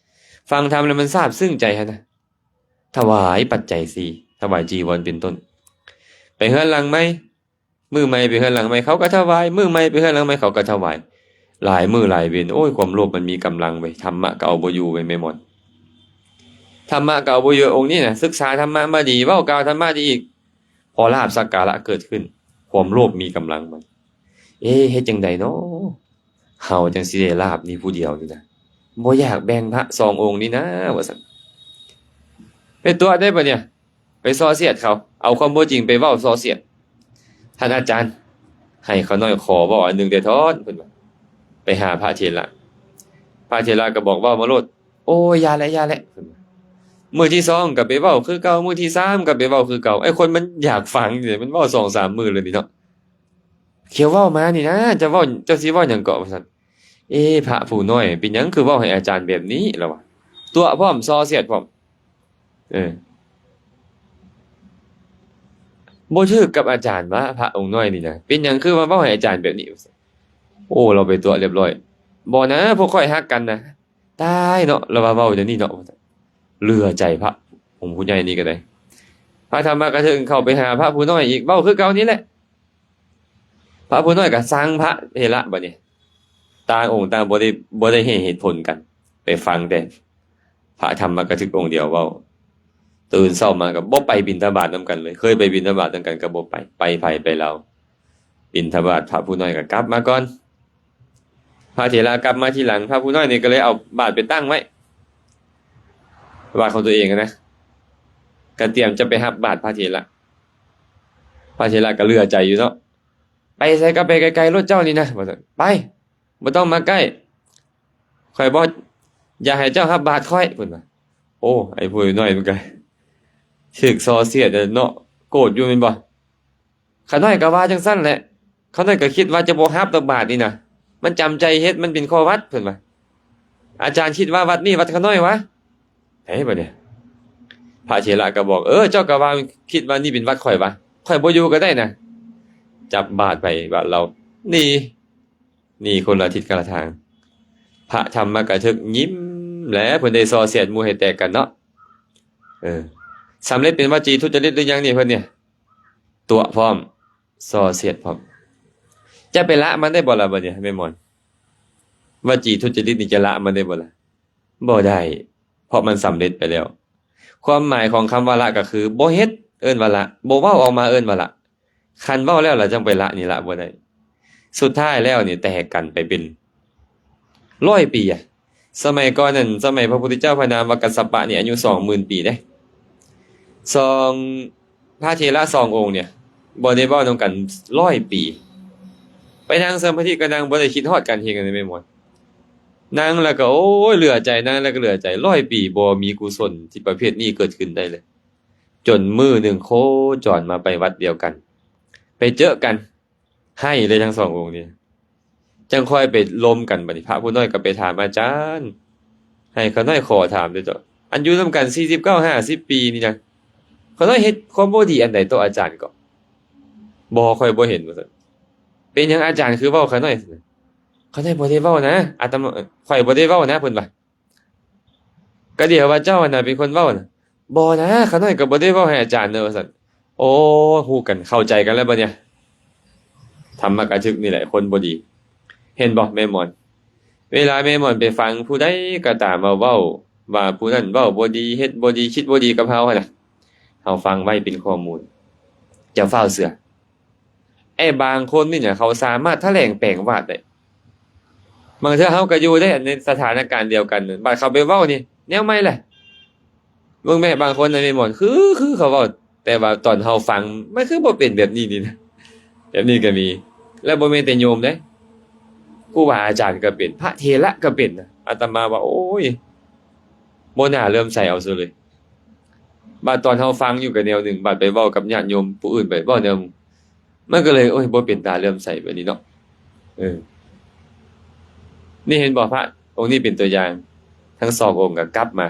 ຟັງທຳແລ້ວມັນຊາບຊຶ້ງໃຈຫັ້ນນະ ຖວາຍປັດໄຈສີ່ ຖວາຍຈີວອນເປັນຕົ້ນ. ໄປເຮືອນຫຼັງໃໝ່ ມື້ໃໝ່ໄປເຮືອນຫຼັງໃໝ່ ເຂົາກໍຖວາຍ ມື້ໃໝ່ໄປເຮືອນຫຼັງໃໝ່ ເຂົາກໍຖວາຍ. ຫຼາຍມື້ຫຼາຍເວັນ ໂອ້ຍ ຄວາມໂລບມັນມີກຳລັງເວີຍ ທຳມະກໍເອົາບໍ່ຢູ່ເວີຍ ແມ່ໝອນ. ທຳມະກໍເອົາບໍ່ຢູ່. ອົງນີ້ນະ ສຶກສາທຳມະມາດີ ເວົ້າກ່າວທຳມະດີອີກ ພໍລາບສັກກາລະເກີດຂຶ້ນ ຄວາມໂລບມີກຳລັງມັນ. ເອ ເຮັດຈັ່ງໃດເນາະ ເຮົາຈັ່ງຊິໄດ້ລາບນີ້ຜູ້ດຽວນີ້ນະ ບໍ່ຢາກແບ່ງພະສອງອົງນີ້ນາ ວ່າຊັ້ນ. ໄປຕົວະໄດ້ປະເນຍ ໄປສໍ້ສຽດເຂົາ ເອົາຄວາມບໍ່ຈິງໄປເວົ້າສໍ້ສຽດ. ທ່ານອາຈານ ໃຫ້ຂ້ານ້ອຍຂໍເວົ້າອັນໜຶ່ງແດ່ທ້ອນ ເພິ່ນວ່າ. ໄປຫາພະເຖລະ ພະເຖລະກໍບອກເວົ້າມາໂລດ. ໂອ້ຍ ຢ່າແຫຼະ ຢ່າແຫຼະ ເພິ່ນວ່າ. ມື້ທີສອງກໍໄປເວົ້າຄືເກົ່າ ມື້ທີສາມກໍໄປເວົ້າຄືເກົ່າ. ໄອ້ຄົນມັນຢາກຟັງນີ້ ມັນເວົ້າສອງສາມມື້ແລ້ວນີ້ເນາະ. ຂຽວເວົ້າມານີ້ນະ ເຈົ້າເວົ້າ ເຈົ້າຊິເວົ້າຫຍັງເກາະ ວ່າຊັ້ນ. ເອ ພະຜູ້ນ້ອຍ ເປັນຫຍັງຄືເວົ້າໃຫ້ອາຈານແບບນີ້ ລະວ່າ. ຕົວະພ້ອມ ສໍ້ສຽດພ້ອມ. ເອີ ບໍ່ຖືກກັບອາຈານຫວາ ພະອົງນ້ອຍນີ້ນະ ເປັນຫຍັງຄືມາເວົ້າໃຫ້ອາຈານແບບນີ້ ວ່າຊັ້ນ. ໂອ້ ລາວໄປຕົວະລຽບລ້ອຍ. ບໍ່ນະ ພວກຂ້ອຍຮັກກັນນະ. ຕາຍເນາະ ລາວວ່າເວົ້າແນວນີ້ເນາະ. ເຫຼືອໃຈພະອົງຜູ້ໃຫຍ່ນີ້ກໍໄດ້. ພະທຳມະກະທຶກເຂົ້າໄປຫາພະຜູ້ນ້ອຍອີກ ເວົ້າຄືເກົ່ານີ້ແຫຼະ. ພະຜູ້ນ້ອຍກໍຊັງພະເຖລະບັດນີ້. ຕ່າງອົງຕ່າງບໍ່ໄດ້ ບໍ່ໄດ້ໃຫ້ເຫດຜົນກັນ ໄປຟັງແຕ່ພະທຳມະກະທຶກອົງດຽວເວົ້າ. ຕື່ນເຊົ້າມາກໍບໍ່ໄປບິນທະບາດນຳກັນເລີຍ. ເຄີຍໄປບິນທະບາດນຳກັນກໍບໍ່ໄປ. ໄປໃຜໄປລາວ. ບິນທະບາດ ພະຜູ້ນ້ອຍກໍກັບມາກ່ອນ. ພະເຖລະກັບມາທີຫຼັງ. ພະຜູ້ນ້ອຍນີ້ກໍເລີຍເອົາບາດໄປຕັ້ງໄວ້ ບາດຂອງຕົວເອງນະ. ກໍຕຽມຈະໄປຮັບບາດພະເຖລະ. ພະເຖລະກໍເຫຼືອໃຈຢູ່ເນາະ. ໄປໃສກໍໄປໄກໆໂລດເຈົ້ານີ້ນະ ວ່າຊັ້ນ. ໄປ ບໍ່ຕ້ອງມາໃກ້. ຂ້ອຍບໍ່ຢາກໃຫ້ເຈົ້າຮັບບາດຂ້ອຍ ເພິ່ນວ່າ. ໂອ້ ໄອ້ຜູ້ນ້ອຍມັນກໍຖືກສໍ້ສຽດເນາະ ໂກດຢູ່ແມ່ນບໍ່? ຂ້ານ້ອຍກໍວ່າຈັ່ງຊັ້ນແຫຼະ. ຂ້ານ້ອຍກໍຄິດວ່າຈະບໍ່ຮັບດອກບາດນີ້ນະ. ມັນຈຳໃຈເຮັດ ມັນເປັນຂໍ້ວັດ ເພິ່ນວ່າ. ອາຈານຄິດວ່າວັດນີ້ວັດຂ້ານ້ອຍຫວາ? ເອີ ບັດນີ້ ພະເຖລະກໍບອກ ເອີ ເຈົ້າກໍວ່າ ຄິດວ່ານີ້ເປັນວັດຂ້ອຍຫວາ? ຂ້ອຍບໍ່ຢູ່ກໍໄດ້ນະ. ຈັບບາດໄປບາດລາວ ໜີ ໜີຄົນລະທິດຄົນລະທາງ. ພະທຳມະກະທຶກຍິ້ມແຫຼະ ເພິ່ນໄດ້ສໍ້ສຽດໝູ່ໃຫ້ແຕກກັນເນາະ. ເອີ ສຳເລັດເປັນວະຈີທຸດຈະລິດຫຼືຍັງນີ້ເພິ່ນນີ້? ຕົວະພ້ອມ ສໍ້ສຽດພ້ອມ. ຈະໄປລະມັນໄດ້ບໍ່ລະບັດນີ້ແມ່ໝອນ? ວະຈີທຸດຈະລິດນີ້ຈະລະມັນໄດ້ບໍ່ລະ? ບໍ່ໄດ້ ເພາະມັນສຳເລັດໄປແລ້ວ. ຄວາມໝາຍຂອງຄຳວ່າລະກໍຄື ບໍ່ເຮັດ ເອີ້ນວ່າລະ, ບໍ່ເວົ້າອອກມາເອີ້ນວ່າລະ. ຄັນເວົ້າແລ້ວລະຈັ່ງໄປລະນີ້ລະບໍ່ໄດ້. ສຸດທ້າຍແລ້ວນີ້ແຕກກັນໄປເປັນຮ້ອຍປີ. ສະໄໝກ່ອນນັ້ນ ສະໄໝພະພຸດທະເຈົ້າພະນາມວ່າກັດສະປະນີ້ອາຍຸສອງໝື່ນປີເດ້. ສອງ ພະເຖລະສອງອົງນີ້ບໍ່ໄດ້ເວົ້ານຳກັນຮ້ອຍປີ. ໄປນັ່ງສະມາທິກໍນັ່ງບໍ່ໄດ້ຄິດຮອດກັນເຮັດຫຍັງແມ່ໝົດ. ນັ່ງແລ້ວກໍ ໂອ້ຍ ເຫຼືອໃຈ, ນັ່ງແລ້ວກໍເຫຼືອໃຈ. ຮ້ອຍປີບໍ່ມີກຸສົນທີ່ປະເພດນີ້ເກີດຂຶ້ນໄດ້ເລີຍ. ຈົນມື້ໜຶ່ງໂຄຈອນມາໄປວັດດຽວກັນ ໄປເຈີກັນ ໄຫ້ເລີຍທັງສອງອົງນີ້. ຈັ່ງຄ່ອຍໄປລົມກັນ. ບັດນີ້ພະຜູ້ນ້ອຍກໍໄປຖາມອາຈານ ໃຫ້ຂ້ານ້ອຍຂໍຖາມເດີ້ເຈົ້າ, ອັນຢູ່ນຳກັນສີ່ສິບເກົ້າ ຫ້າສິບປີນີ້ນະ ຂ້ານ້ອຍເຮັດຄວາມບໍ່ດີອັນໃດຕໍ່ອາຈານກໍ? ບໍ່, ຂ້ອຍບໍ່ເຫັນ ວ່າຊັ້ນ. ເປັນຫຍັງອາຈານຄືເວົ້າຂ້ານ້ອຍ? ຂ້ານ້ອຍບໍ່ໄດ້ເວົ້ານະ ອາດຕະມາ, ຂ້ອຍບໍ່ໄດ້ເວົ້ານະ ເພິ່ນວ່າ. ກະດຽວວ່າເຈົ້າຫັ້ນນະເປັນຄົນເວົ້ານະ. ບໍ່ນະ, ຂ້ານ້ອຍກໍບໍ່ໄດ້ເວົ້າໃຫ້ອາຈານເດີ້ ວ່າຊັ້ນ. ໂອ້ ຮູ້ກັນ ເຂົ້າໃຈກັນແລ້ວບັດນີ້. ທຳມະກະທຶກນີ້ແຫຼະຄົນບໍ່ດີ. ເຫັນບໍ່ແມ່ໝອນ? ເວລາແມ່ໝອນໄປຟັງຜູ້ໃດກໍຕາມວ່າເວົ້າວ່າຜູ້ນັ້ນເວົ້າບໍ່ດີ, ເຮັດບໍ່ດີ, ຄິດບໍ່ດີກັບເຮົາຫັ້ນນະ, ເຮົາຟັງໄວ້ເປັນຂໍ້ມູນ, ຢ່າຟ້າວເຊື່ອ. ແອ ບາງຄົນນີ້ນະ ເຂົາສາມາດຖະແຫຼງແປງວາດໄດ້. ບາງເທື່ອເຮົາກໍຢູ່ໄດ້ໃນສະຖານະການດຽວກັນ, ບາດເຂົາໄປເວົ້ານີ້ແນວໃໝ່ແຫຼະ. ເບິ່ງແມ້ ບາງຄົນນະ ແມ່ນບໍ່ ຄື ຄືເຂົາເວົ້າ, ແຕ່ວ່າຕອນເຮົາຟັງ ມັນຄືບໍ່ເປັນແບບນີ້ນີ້ນະ. ແບບນີ້ກໍມີ. ແລ້ວບໍ່ແມ່ນແຕ່ໂຍມເດ້, ຄູບາອາຈານກໍເປັນ, ພະເຖລະກໍເປັນນະ. ອາດຕະມາວ່າ ໂອ້ຍ ບໍ່ໜ້າເຫຼື້ອມໃສເອົາຊະເລີຍ. ບາດຕອນເຮົາຟັງຢູ່ກໍແນວໜຶ່ງ, ບາດໄປເວົ້າກັບຍາດໂຍມຜູ້ອື່ນໄປເວົ້າແນວ ມັນກໍເລີຍ ໂອ້ຍ ບໍ່ເປັນຕາເຫຼື້ອມໃສແບບນີ້ເນາະ. ເອີ ນີ້ເຫັນບໍ່, ພະອົງນີ້ເປັນຕົວຢ່າງ. ທັງສອງອົງກໍກັບມາ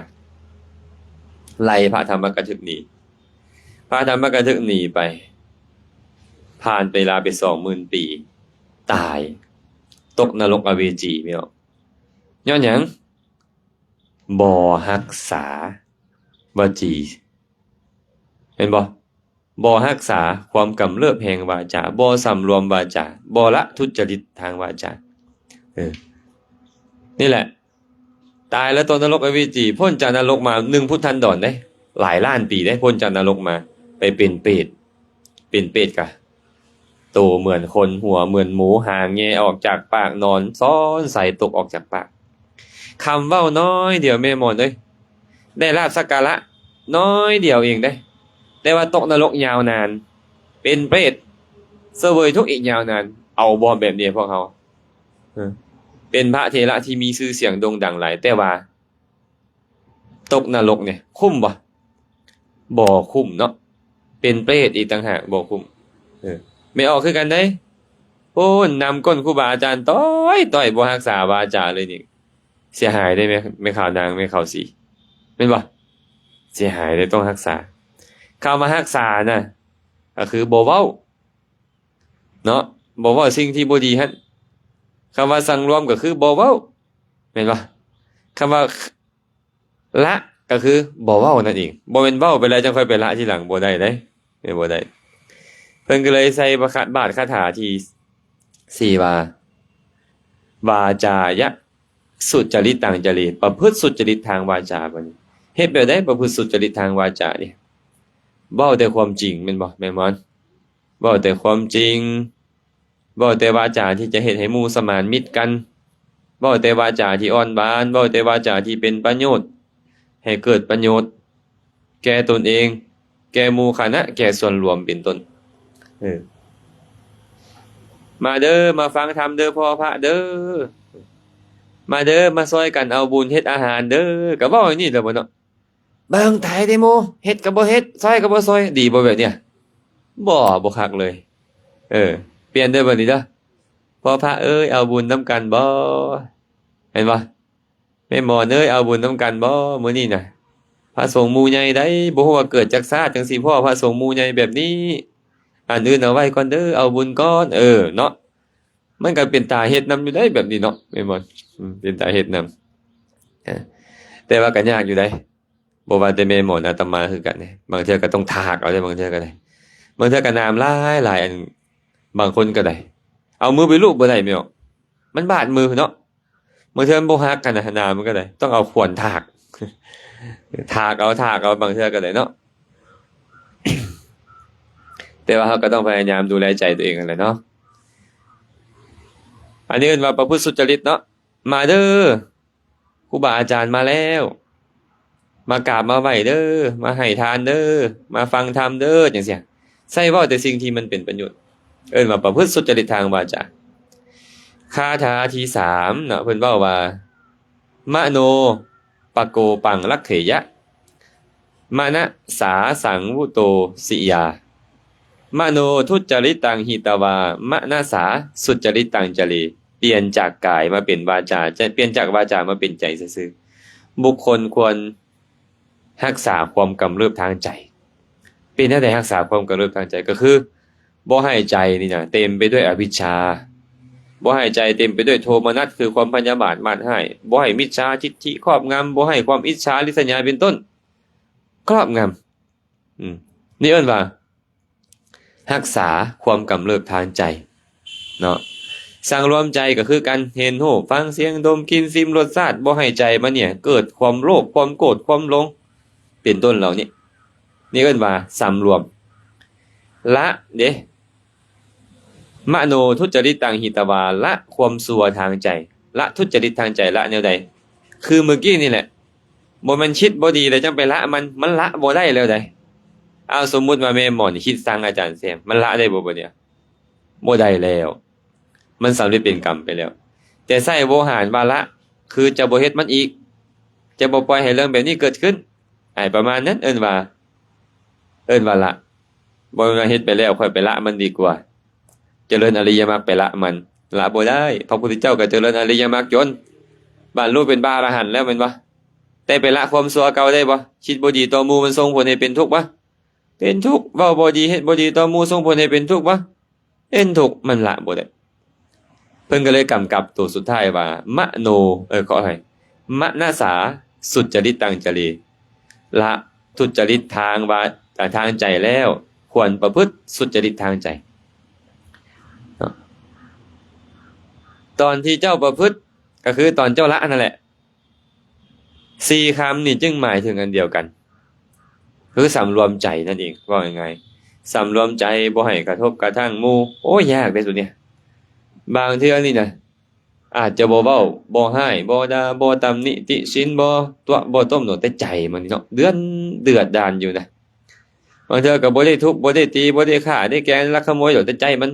ໄລ່ພະທຳມະກະທຶກໜີ. ພະທຳມະກະທຶກໜີໄປ, ຜ່ານໄປລາວໄປສອງໝື່ນປີ, ຕາຍ, ຕົກນະລົກອະເວຈີ. ແມ່ນບໍ່? ຍ້ອນຫຍັງ? ບໍ່ຮັກສາວະຈີ, ເຫັນບໍ່? ບໍ່ຮັກສາຄວາມກຳເລີບແຫ່ງວາຈາ, ບໍ່ສຳລວມວາຈາ, ບໍ່ລະທຸດຈະລິດທາງວາຈາ. ເອີ ນີ້ແຫຼະ, ຕາຍແລ້ວຕົກນະລົກອະເວຈີ, ພົ້ນຈາກນະລົກມາ ໜຶ່ງພຸດທັນດອນເດ້, ຫຼາຍລ້ານປີເດ້, ພົ້ນຈາກນະລົກມາ ໄປເປັນເປດ, ເປັນເປດກະ ໂຕເໝືອນຄົນ, ຫົວເໝືອນໝູ, ຫາງແຍອອກຈາກປາກ, ນອນຊ້ອນໃສຕົກອອກຈາກປາກ. ຄຳເວົ້ານ້ອຍດຽວແມ່ໝອນເອີຍ, ໄດ້ລາບສັກກາລະນ້ອຍດຽວເອງເດ້, ແຕ່ວ່າຕົກນະລົກຍາວນານ, ເປັນເປດ, ສະເຫວີຍທຸກອີກຍາວນານ. ເອົາບໍ່ແບບນີ້ພວກເຮົາ? ເອີ ເປັນພະເຖລະທີ່ມີຊື່ສຽງໂດ່ງດັງຫຼາຍ, ແຕ່ວ່າ ຕົກນະລົກນີ້ຄຸ້ມບໍ່? ບໍ່ຄຸ້ມເນາະ, ເປັນເປດອີກຕ່າງຫາກ ບໍ່ຄຸ້ມ. ເອີ ແມ່ອອກຄືກັນເດ້, ໂອ້ ນຳກົ້ນຄູບາອາຈານຕ້ອຍໆ ບໍ່ຮັກສາວາຈາເລີຍນີ້, ເສຍຫາຍເດ້ ແມ່ ແມ່ຂາວນາງ ແມ່ຂາວສີ, ແມ່ນບໍ່? ເສຍຫາຍເດ້, ຕ້ອງຮັກສາ. ຄຳວ່າຮັກສານະ ກໍຄືບໍ່ເວົ້າ ເນາະ, ບໍ່ເວົ້າສິ່ງທີ່ບໍ່ດີຫັ້ນ. ຄຳວ່າສັງລວມກໍຄືບໍ່ເວົ້າ ແມ່ນບໍ່? ຄຳວ່າລະກໍຄືບໍ່ເວົ້ານັ້ນເອງ. ບໍ່ແມ່ນເວົ້າໄປແລ້ວຈັ່ງຄ່ອຍໄປລະທີຫຼັງ ບໍ່ໄດ້ເດ້ ບໍ່ໄດ້. ເພິ່ນກໍເລີຍໃສ່ບາດຄາຖາທີສີ່ວ່າ ວາຈາຍະສຸຈະລິດຕັງຈະເລ ປະພຶດສຸຈະລິດທາງວາຈາ. ບັດນີ້ເຮັດແບບໃດປະພຶດສຸຈະລິດທາງວາຈານີ້? ເວົ້າແຕ່ຄວາມຈິງແມ່ນບໍ່ ແມ່ໝອນ? ເວົ້າແຕ່ຄວາມຈິງ ເວົ້າແຕ່ວາຈາທີ່ຈະເຮັດໃຫ້ໝູ່ສະໝານມິດກັນ, ເວົ້າແຕ່ວາຈາທີ່ອ່ອນຫວານ, ເວົ້າແຕ່ວາຈາທີ່ເປັນປະໂຫຍດ ໃຫ້ເກີດປະໂຫຍດແກ່ຕົນເອງ, ແກ່ໝູ່ຄະນະ, ແກ່ສ່ວນລວມເປັນຕົ້ນ. ເອີ ມາເດີ ມາຟັງທຳເດີພໍ່ພະເດີ, ມາເດີ ມາຊ່ອຍກັນເອົາບຸນເຮັດອາຫານເດີ, ກໍເວົ້າຢ່າງນີ້ແຫຼະບໍ່ເນາະ. ເບິ່ງຕາຍເດ້ໝູ່ ເຮັດກໍບໍ່ເຮັດ ຊ່ອຍກໍບໍ່ຊ່ອຍ ດີບໍ່ແບບເນີ້ຍ? ບໍ່ ບໍ່ຄັກເລີຍ. ເອີ ປ່ຽນເດີບັດນີ້ເດີ ພໍ່ພະເອີຍ ເອົາບຸນນຳກັນບໍ່? ແມ່ນບໍ່? ແມ່ໝອນເອີຍ ເອົາບຸນນຳກັນບໍ່ມື້ນີ້ນະ? ພະສົງໝູ່ໃຫຍ່ໃດ໋ ບໍ່ຮູ້ວ່າເກີດຈັກຊາດຈັ່ງຊິພໍ້ພະສົງໝູ່ໃຫຍ່ແບບນີ້. ອັນອື່ນເອົາໄວ້ກ່ອນເດີ ເອົາບຸນກ່ອນ. ເອີ ເນາະ ມັນກໍເປັນຕາເຮັດນຳຢູ່ໃດ໋ແບບນີ້ເນາະ ແມ່ນບໍ່? ອືມ ເປັນຕາເຮັດນຳ ເອີ ແຕ່ວ່າກໍຍາກຢູ່ໃດ໋. ບໍ່ວ່າແຕ່ແມ່ໝອນ ອາດຕະມາຄືກັນເດ້ ບາງເທື່ອກໍຕ້ອງຖາກເອົາເດ້ ບາງເທື່ອກໍໄດ້ ບາງເທື່ອກໍນ້ຳຫຼາຍໆ ອັນ ບາງຄົນກໍໄດ້ ເອົາມືໄປລູບບໍ່ໄດ້ແມ່ອອກ ມັນບາດມືເນາະ. ບາງເທື່ອມັນບໍ່ຮັກຫັ້ນນະ ນ້ຳມັນກໍໄດ້ ຕ້ອງເອົາຂວນຖາກ ຖາກເອົາ ຖາກເອົາ ບາງເທື່ອກໍໄດ້ເນາະ. ແຕ່ວ່າເຮົາກໍຕ້ອງພະຍາຍາມດູແລໃຈຕົວເອງຫັ້ນແຫຼະເນາະ. ອັນນີ້ເອີ້ນວ່າປະພຶດສຸດຈະລິດເນາະ. ມາເດີ ຄູບາອາຈານມາແລ້ວ ມາກາບມາໄຫວ້ເດີ ມາໃຫ້ທານເດີ ມາຟັງທຳເດີ ຈັ່ງຊີ້ ໃຊ້ເວົ້າແຕ່ສິ່ງທີ່ມັນເປັນປະໂຫຍດ ເອີ້ນວ່າປະພຶດສຸດຈະລິດທາງວາຈາ. ຄາຖາທີສາມເນາະ ເພິ່ນເວົ້າວ່າ ມະໂນປະໂກປັງລັກເຂຍະ ມະນະສາສັງວຸໂຕສິຍາ. ມະໂນທຸດຈະລິດຕັງຫິຕະວາ ມະນະສາສຸດຈະລິດຕັງຈະເລ. ປ່ຽນຈາກກາຍມາເປັນວາຈາ ຈະປ່ຽນຈາກວາຈາມາເປັນໃຈຊື່ໆ. ບຸກຄົນຄວນຮັກສາຄວາມກຳເລີບທາງໃຈ. ເປັນແນວໃດຮັກສາຄວາມກຳເລີບທາງໃຈ? ກໍຄືບໍ່ໃຫ້ໃຈນີ້ນະເຕັມໄປດ້ວຍອະວິດຊາ, ບໍ່ໃຫ້ໃຈເຕັມໄປດ້ວຍໂທມະນັດ ຄືຄວາມພະຍາບາດມາດຮ້າຍ, ບໍ່ໃຫ້ມິດສາທິດຖິຄອບງຳ, ບໍ່ໃຫ້ຄວາມອິດສາລິດສະຍາເປັນຕົ້ນຄອບງຳ. ອືມ ນີ້ເອີ້ນວ່າຮັກສາຄວາມກຳເລີບທາງໃຈເນາະ. ສັງລວມໃຈກໍຄືການເຫັນຮູບ, ຟັງສຽງ, ດົມ, ກິນ, ຊິມລົດຊາດ, ບໍ່ໃຫ້ໃຈມັນເນຍເກີດຄວາມໂລບ, ຄວາມໂກດ, ຄວາມຫຼົງ ເປັນຕົ້ນເຫຼົ່ານີ້. ນີ້ເອີ້ນວ່າສຳລວມ. ລະເດ້ ມະໂນທຸດຈະລິດຕັງຫິຕະວາ ລະຄວາມຊົ່ວທາງໃຈ. ລະທຸດຈະລິດທາງໃຈ ລະແນວໃດ? ຄືມື້ກີ້ນີ້ແຫຼະ ບໍ່ແມ່ນຄິດບໍ່ດີແລ້ວຈັ່ງໄປລະມັນ, ມັນລະບໍ່ໄດ້ແລ້ວໃດ໋. ເອົາ ສົມມຸດວ່າແມ່ໝອນນີ້ຄິດຊັງອາຈານແຊມ, ມັນລະໄດ້ບໍ່ບັດນີ້? ບໍ່ໄດ້ແລ້ວ, ມັນສຳເລັດເປັນກຳໄປແລ້ວ. ແຕ່ໃຊ້ໂວຫານວ່າລະ ຄືຈະບໍ່ເຮັດມັນອີກ, ຈະບໍ່ປ່ອຍໃຫ້ເລື່ອງແບບນີ້ເກີດຂຶ້ນ, ອາ ປະມານນັ້ນເອີ້ນວ່າ, ເອີ້ນວ່າລະ. ບໍ່ແມ່ນວ່າເຮັດໄປແລ້ວ ຂ້ອຍໄປລະມັນດີກວ່າ. ຈະເລີນອະລິຍະມັກໄປລະມັນ, ລະບໍ່ໄດ້. ພະພຸດທະເຈົ້າກໍຈະເລີນອະລິຍະມັກຈົນບັນລຸເປັນພະອະລະຫັນແລ້ວແມ່ນບໍ່? ແຕ່ໄປລະຄວາມຊົ່ວເກົ່າໄດ້ບໍ່? ຄິດບໍ່ດີຕໍ່ໝູ່ມັນສົ່ງຜົນໃຫ້ເປັນທຸກບໍ່? ເປັນທຸກ. ເວົ້າບໍ່ດີ ເຮັດບໍ່ດີຕໍ່ໝູ່ສົ່ງຜົນໃຫ້ເປັນທຸກບໍ່? ເປັນທຸກ. ມັນລະບໍ່ໄດ້. ເພິ່ນກໍເລີຍກຳກັບໂຕສຸດທ້າຍວ່າ ມະໂນ, ເອີ ຂໍອະໄພ, ມະນະສາສຸດຈະລິດຕັງຈະເລ. ລະທຸດຈະລິດທາງວ່າ, ທາງໃຈແລ້ວ ຄວນປະພຶດສຸດຈະລິດທາງໃຈເນາະ. ຕອນທີ່ເຈົ້າປະພຶດ ກໍຄືຕອນເຈົ້າລະນັ້ນແຫຼະ. ສີ່ຄຳນີ້ຈຶ່ງໝາຍເຖິງອັນດຽວກັນ ຄືສຳລວມໃຈນັ້ນເອງ. ເວົ້າງ່າຍໆ ສຳລວມໃຈບໍ່ໃຫ້ກະທົບກະທັ່ງໝູ່. ໂອ້ຍ ຍາກເດ້ໂຕນີ້. ບາງເທື່ອນີ້ນະ ອາດຈະບໍ່ເວົ້າ, ບໍ່ຮ້າຍ, ບໍ່ດ່າ, ບໍ່ຕຳໜິຕິຊິນ, ບໍ່ຕົວະ, ບໍ່ຕົມໂນ, ແຕ່ໃຈມັນນີ້ເນາະ ເດືອນເດືອດດານຢູ່ນະ. ບາງເທື່ອກໍບໍ່ໄດ້ທຸບ, ບໍ່ໄດ້ຕີ, ບໍ່ໄດ້ຂ້າ, ໄດ້ແກ່ງ, ລັກຂະໂມຍດອກ, ແຕ່ໃຈມັນ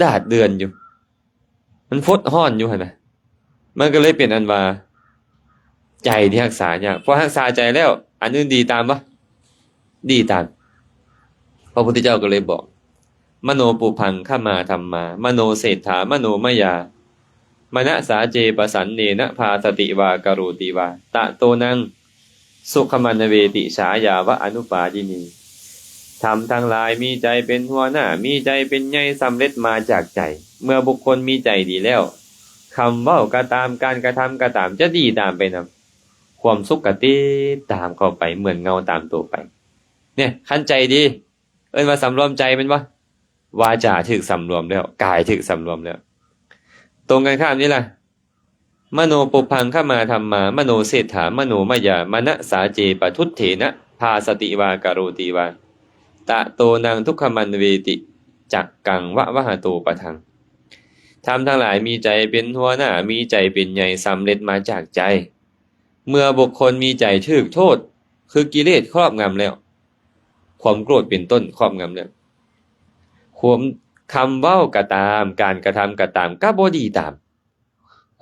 ດາດເດືອນຢູ່, ມັນຟົດຮ້ອນຢູ່ຫັ້ນນະ. ມັນກໍເລີຍເປັນອັນວ່າ ໃຈທີ່ຮັກສາຍາກ. ພໍຮັກສາໃຈແລ້ວ ອັນອື່ນດີຕາມບໍ່? ດີຕາມ. ພະພຸດທະເຈົ້າກໍເລີຍບອກ ມະໂນປຸພັງຄະມາທຳມາ ມະໂນເສດຖາມະໂນມະຍາ ມະນະສາເຈປະສັນເນນະ ພາສະຕິວາກະໂຣຕິວາ ຕະໂຕນັງ ສຸຂະມານະເວຕິ ສາຍາວະອະນຸປາທິນີ. ທຳທັງຫຼາຍມີໃຈເປັນຫົວໜ້າ, ມີໃຈເປັນໃຫຍ່, ສຳເລັດມາຈາກໃຈ. ເມື່ອບຸກຄົນມີໃຈດີແລ້ວ, ຄຳເວົ້າກໍຕາມ ການກະທຳກໍຕາມ ຈະດີຕາມໄປນຳ ຄວາມສຸກກໍຕິດຕາມເຂົ້າໄປ ເໝືອນເງົາຕາມໂຕໄປ. ເນ່ຍ ຄັນໃຈດີ ເອີ້ນວ່າສຳລວມໃຈແມ່ນບໍ່? ວາຈາຖືກສຳລວມແລ້ວ ກາຍຖືກສຳລວມແລ້ວ. ຕົງກັນຂ້າມນີ້ລະ ມະໂນປຸບພັງຄະມາທຳມາ ມະໂນເສດຖາ ມະໂນມະຍາ ມະນະສາເຈປະທຸດເຖນະ ພາສະຕິວາກະໂຣຕິວາ ຕະໂຕນັງທຸກຂະມັນເວຕິ ຈັກກັງວະວະຫະໂຕປະທັງ. ທຳທັງຫຼາຍມີໃຈເປັນຫົວໜ້າ ມີໃຈເປັນໃຫຍ່ ສຳເລັດມາຈາກໃຈ. ເມື່ອບຸກຄົນມີໃຈຖືກໂທດ ຄືກິເລດຄອບງຳແລ້ວ ຄວາມໂກດເປັນຕົ້ນຄອບງຳແລ້ວ ຄວາມ ຄຳເວົ້າກໍຕາມ ການກະທຳກໍຕາມ ກໍບໍ່ດີຕາມ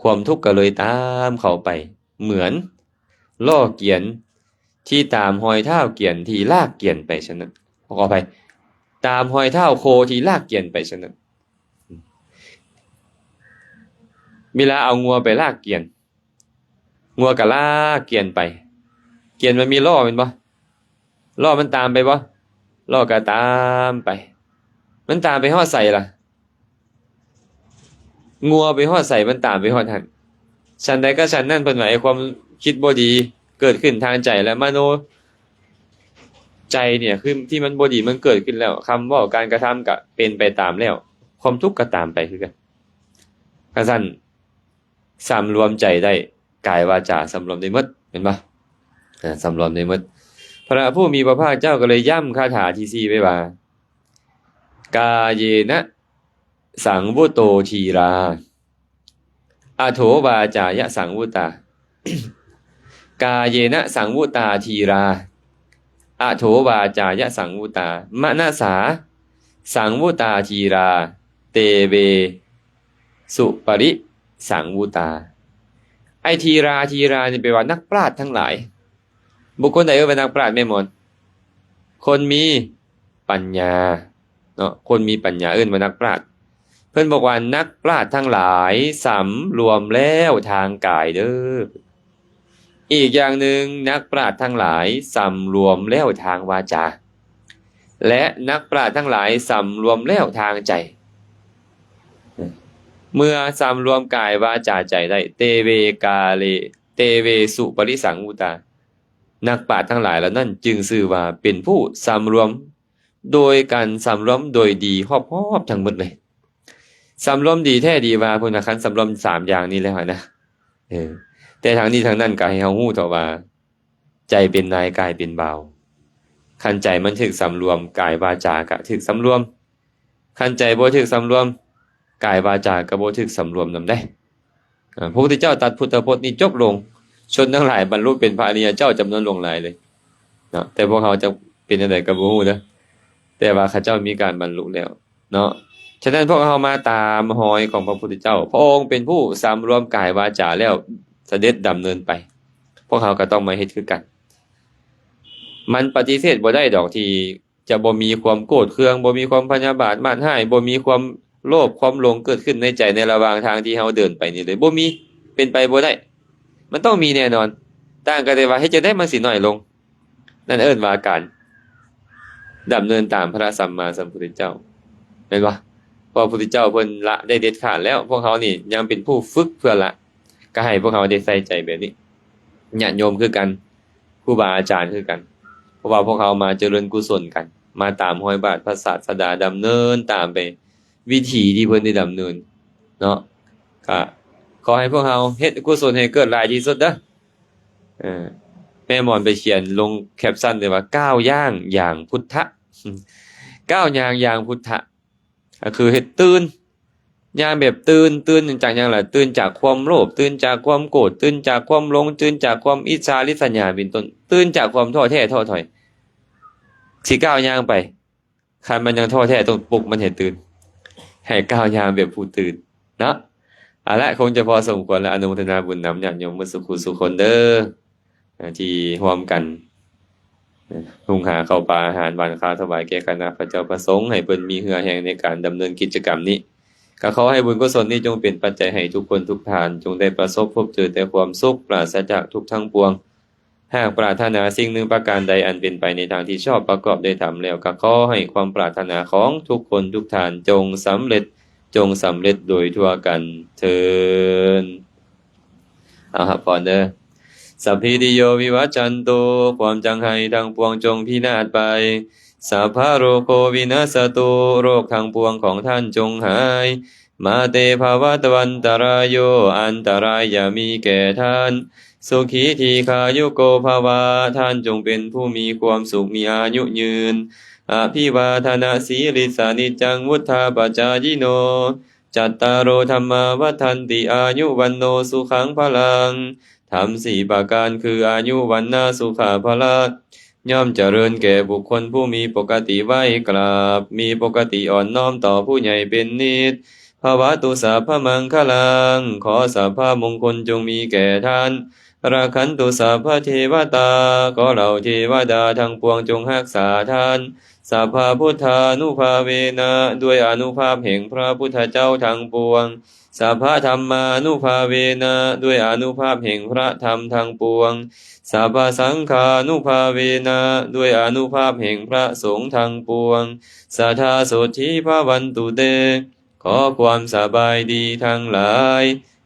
ຄວາມທຸກກໍເລີຍຕາມເຂົ້າໄປ ເໝືອນລໍ້ກຽນທີ່ຕາມຮອຍເທົ້າກຽນທີ່ລາກກຽນໄປສະນັ້ນ ຂໍອະໄພ ຕາມຮອຍເທົ້າໂຄທີ່ລາກກຽນໄປສະນັ້ນ. ເວລາເອົາງົວໄປລາກກຽນ ງົວກໍລາກກຽນໄປ ກຽນມັນມີລໍ້ແມ່ນບໍ່? ລໍ້ມັນຕາມໄປບໍ່? ລໍ້ກໍຕາມໄປ. ມັນຕາມໄປຮອດໃສລະ? ງົວໄປຮອດໃສ ມັນຕາມໄປຮອດຫັ້ນ. ສັນໃດກໍສັນນັ້ນ ເພິ່ນວ່າ ໄອ້ຄວາມຄິດບໍ່ດີເກີດຂຶ້ນທາງໃຈ ແລະ ມະໂນໃຈເນ່ຍ ຄືທີ່ມັນບໍ່ດີມັນເກີດຂຶ້ນແລ້ວ ຄຳເວົ້າການກະທຳກໍເປັນໄປຕາມແລ້ວ ຄວາມທຸກກໍຕາມໄປຄືກັນ. ຄັນຊັ້ນ ສຳລວມໃຈໄດ້ ກາຍວາຈາສຳລວມໄດ້ໝົດ ແມ່ນບໍ່? ເອີ ສຳລວມໄດ້ໝົດ. ພະຜູ້ມີພະພາກເຈົ້າກໍເລີຍຢ້ຳຄາຖາທີສີ່ໄວ້ວ່າ ກາເຍນະສັງວຸໂຕທີລາ ອະໂຖວາຈາຍະສັງວຸຕາ ກາເຍນະສັງວຸຕາທີລາ ອະໂຖວາຈາຍະສັງວຸຕາ ມະນະສາສັງວຸຕາທີລາ ເຕເວສຸປະລິສັງວຸຕາ. ໄອ້ທີລາ ທີລານີ້ແປວ່ານັກປາດທັງຫຼາຍ. ບຸກຄົນໃດເອີ້ນວ່ານັກປາດແມ່ໝອນ? ຄົນມີປັນຍາເນາະ ຄົນມີປັນຍາເອີ້ນວ່ານັກປາດ. ເພິ່ນບອກວ່າ ນັກປາດທັງຫຼາຍສຳລວມແລ້ວທາງກາຍເດີ້. ອີກຢ່າງໜຶ່ງ ນັກປາດທັງຫຼາຍສຳລວມແລ້ວທາງວາຈາ ແລະ ນັກປາດທັງຫຼາຍສຳລວມແລ້ວທາງໃຈ. ເມື່ອສຳລວມກາຍ ວາຈາ ໃຈໄດ້ ເຕເວກາເລ ເຕເວສຸປະລິສັງວຸຕາ ນັກປາດທັງຫຼາຍເຫຼົ່ານັ້ນຈຶ່ງຊື່ວ່າເປັນຜູ້ສຳລວມ ໂດຍການສຳລວມໂດຍດີຮອບໆທັງໝົດເລີຍ. ສຳລວມດີແທ້ດີວ່າ ເພິ່ນວ່າ ຄັນສຳລວມສາມຢ່າງນີ້ແລ້ວນະ ເອີ ແຕ່ທັງນີ້ທັງນັ້ນກໍໃຫ້ເຮົາຮູ້ເຖາະວ່າ ໃຈເປັນນາຍ ກາຍເປັນບ່າວ. ຄັນໃຈມັນຖືກສຳລວມ ກາຍວາຈາກໍຖືກສຳລວມ. ຄັນໃຈບໍ່ຖືກສຳລວມ ກາຍວາຈາກໍບໍ່ຖືກສຳລວມນຳເດ້. ອາ ພະພຸດທະເຈົ້າຕັດພຸດທະພົດນີ້ຈົບລົງ ຊົນທັງຫຼາຍບັນລຸເປັນພະອະລິຍະເຈົ້າຈຳນວນຫຼວງຫຼາຍເລີຍເນາະ. ແຕ່ພວກເຮົາຈະເປັນຈັ່ງໃດກໍບໍ່ຮູ້ເດີ້ ແຕ່ວ່າເຂົາເຈົ້າມີການບັນລຸແລ້ວເນາະ. ສະນັ້ນພວກເຮົາມາຕາມຮອຍຂອງພະພຸດທະເຈົ້າ ພະອົງເປັນຜູ້ສຳລວມກາຍວາຈາແລ້ວສະເດັດດຳເນີນໄປ ພວກເຮົາກໍຕ້ອງມາເຮັດຄືກັນ. ມັນປະຕິເສດບໍ່ໄດ້ດອກທີ່ ຈະບໍ່ມີຄວາມໂກດເຄືອງ ບໍ່ມີຄວາມພະຍາບາດມາດຮ້າຍ ບໍ່ມີຄວາມໂລບຄວາມຫຼົງເກີດຂຶ້ນໃນໃຈ ໃນລະຫວ່າງທາງທີ່ເຮົາເດີນໄປນີ້ເລີຍ ບໍ່ມີ ເປັນໄປບໍ່ໄດ້. ມັນຕ້ອງມີແນ່ນອນ ຕ່າງກັນແຕ່ວ່າເຮັດຈັ່ງໃດມັນຊິໜ້ອຍລົງ. ນັ້ນເອີ້ນວ່າການດຳເນີນຕາມພະສຳມາສຳພຸດທະເຈົ້າ ແມ່ນບໍ່? ເພາະພະພຸດທະເຈົ້າເພິ່ນລະໄດ້ເດັດຂາດແລ້ວ ພວກເຮົານີ້ຍັງເປັນຜູ້ຝຶກເພື່ອລະ ກໍໃຫ້ພວກເຮົາໄດ້ໃສ່ໃຈແບບນີ້. ຍາດໂຍມຄືກັນ ຄູບາອາຈານຄືກັນ ເພາະວ່າພວກເຮົາມາຈະເລີນກຸສົນກັນ ມາຕາມຮອຍບາດພະສາດສະດາ ດຳເນີນຕາມໄປວິຖີທີ່ເພິ່ນໄດ້ດຳເນີນເນາະ. ກະຂໍໃຫ້ພວກເຮົາເຮັດກຸສົນໃຫ້ເກີດຫຼາຍທີ່ສຸດເດີ້. ເອີ ແມ່ໝອນໄປຂຽນລົງແຄບຊັນເລີຍວ່າ ກ້າວຍ່າງຢ່າງພຸດທະ ກ້າວຍ່າງຢ່າງພຸດທະ ກໍຄືເຮັດຕື່ນ ຍ່າງແບບຕື່ນ ຕື່ນຈາກຫຍັງລະ? ຕື່ນຈາກຄວາມໂລບ ຕື່ນຈາກຄວາມໂກດ ຕື່ນຈາກຄວາມຫຼົງ ຕື່ນຈາກຄວາມອິດສາລິດສະຫຍາ ເປັນຕົ້ນ ຕື່ນຈາກຄວາມທໍ້ແທ້ທໍ້ຖອຍ ຊິກ້າວຍ່າງໄປ. ຄັນມັນຍັງທໍ້ແທ້ ຕ້ອງປຸກມັນໃຫ້ຕື່ນ ໃຫ້ກ້າວຍ່າງແບບຜູ້ຕື່ນເນາະ. ເອົາລະ ຄົງຈະພໍສົມຄວນລະ ອະນຸໂມທະນາບຸນນຳຍາດໂຍມໝົດສູ່ຄູ່ສູ່ຄົນເດີ້ ທີ່ຮ່ວມກັນ ຫຸງຫາເຂົ້າປາອາຫານຫວານຄາວຖວາຍແກ່ຄະນະພະເຈົ້າພະສົງ ໃຫ້ເພິ່ນມີເຫື່ອແຮງໃນການດຳເນີນກິດຈະກຳນີ້. ກໍຂໍໃຫ້ບຸນກຸສົນນີ້ຈົ່ງເປັນປັດໄຈໃຫ້ທຸກຄົນທຸກທ່ານ ຈົ່ງໄດ້ປະສົບພົບເຈີແຕ່ຄວາມສຸກ ປາສະຈາກທຸກທັງປວງ. ຫາກປາດຖະໜາສິ່ງໜຶ່ງປະການໃດອັນເປັນໄປໃນທາງທີ່ຊອບປະກອບດ້ວຍທຳແລ້ວ ກໍຂໍໃຫ້ຄວາມປາດຖະໜາຂອງທຸກຄົນທຸກທ່ານຈົ່ງສຳເລັດ ຈົ່ງສຳເລັດໂດຍທົ່ວກັນເທີ້ນ. ເອົາ ຮັບພອນເດີ. Sabbītiyo vivajjantu ຄວາມຈັງໄຫ້ທັງປວງຈົ່ງພິນາດໄປ. Sabbarogo vinassatu ໂລກທັງປວງຂອງທ່ານຈົ່ງຫາຍ. Mā te bhavatvantarāyo ອັນຕະລາຍຢ່າມີແກ່ທ່ານ. Sukhī dīghāyuko bhava ທ່ານຈົ່ງເປັນຜູ້ມີຄວາມສຸກ ມີອາຍຸຍືນ. Abhivādanasīlissa niccaṃ vuḍḍhāpacāyino cattāro dhammā vaḍḍhanti āyu vaṇṇo sukhaṃ balaṃ. ທຳສີ່ປະການຄື ອາຍຸ ວັນນະ ສຸຂະ ພະລະ ຍ່ອມຈະເລີນແກ່ບຸກຄົນຜູ້ມີປົກກະຕິໄຫວ້ກາບ, ມີປົກກະຕິອ່ອນນ້ອມຕໍ່ຜູ້ໃຫຍ່ເປັນນິດ. Bhavatu sabbamaṅgalaṃ ຂໍສັບພະມົງຄົນຈົ່ງມີແກ່ທ່ານ. Rakkhantu sabbadevatā ຂໍເຫຼົ່າເທວະດາທັງປວງຈົ່ງຮັກສາທ່ານ. Sabbabuddhānubhāvena ດ້ວຍອານຸພາບແຫ່ງພະພຸດທະເຈົ້າທັງປວງ. Sabbadhammānubhāvena ດ້ວຍອານຸພາບແຫ່ງພະທຳທັງປວງ. Sabbasaṅghānubhāvena ດ້ວຍອານຸພາບແຫ່ງພະສົງທັງປວງ. Sadā sotthī bhavantu te ຂໍຄວາມສະບາຍດີທັງຫຼາຍ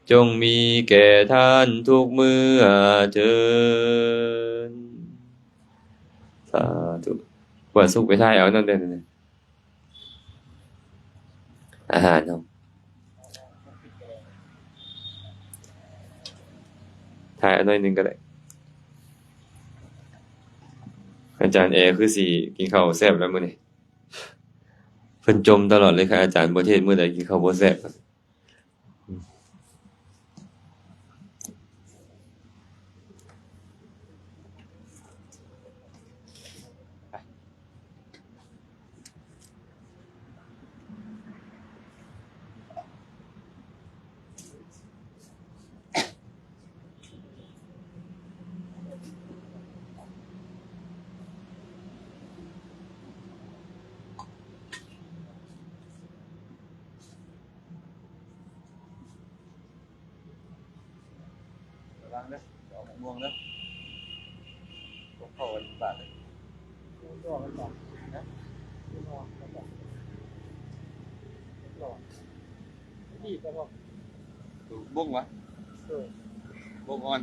ຈົ່ງມີແກ່ທ່ານທຸກເມື່ອເທີ້ນ. ສາທຸ. ຄວນສຸກໄປຖ່າຍເອົານຳເດີ ອາຫານເຮົາ ຖ່າຍເອົາໜ້ອຍໜຶ່ງກໍໄດ້. ອາຈານແອຄືຊິກິນເຂົ້າແຊບແລ້ວມື້ນີ້. ເພິ່ນຈົ່ມຕະຫຼອດເລີຍ ຄັນອາຈານບໍ່ເທດມື້ໃດກິນເຂົ້າບໍ່ແຊບ. ລະວັງເດີ ອອກໝວກເດີ ພວກເຂົາບາດເລີຍ ນີ້ກໍບອກ ບົງວະ ເອີ ບົງອ່ອນ.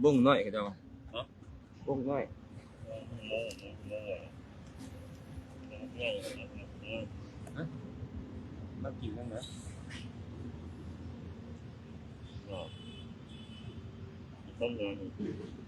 ບົ້ງນ້ອຍເຂົາເຈົ້າວ່າ. ຮະ? ບົ້ງນ້ອຍ. ໂມໂມໂມໃຫຍ່ໃຫຍ່ ມາກິນນຳນະ. ຕົ້ມເນື້ອນີ້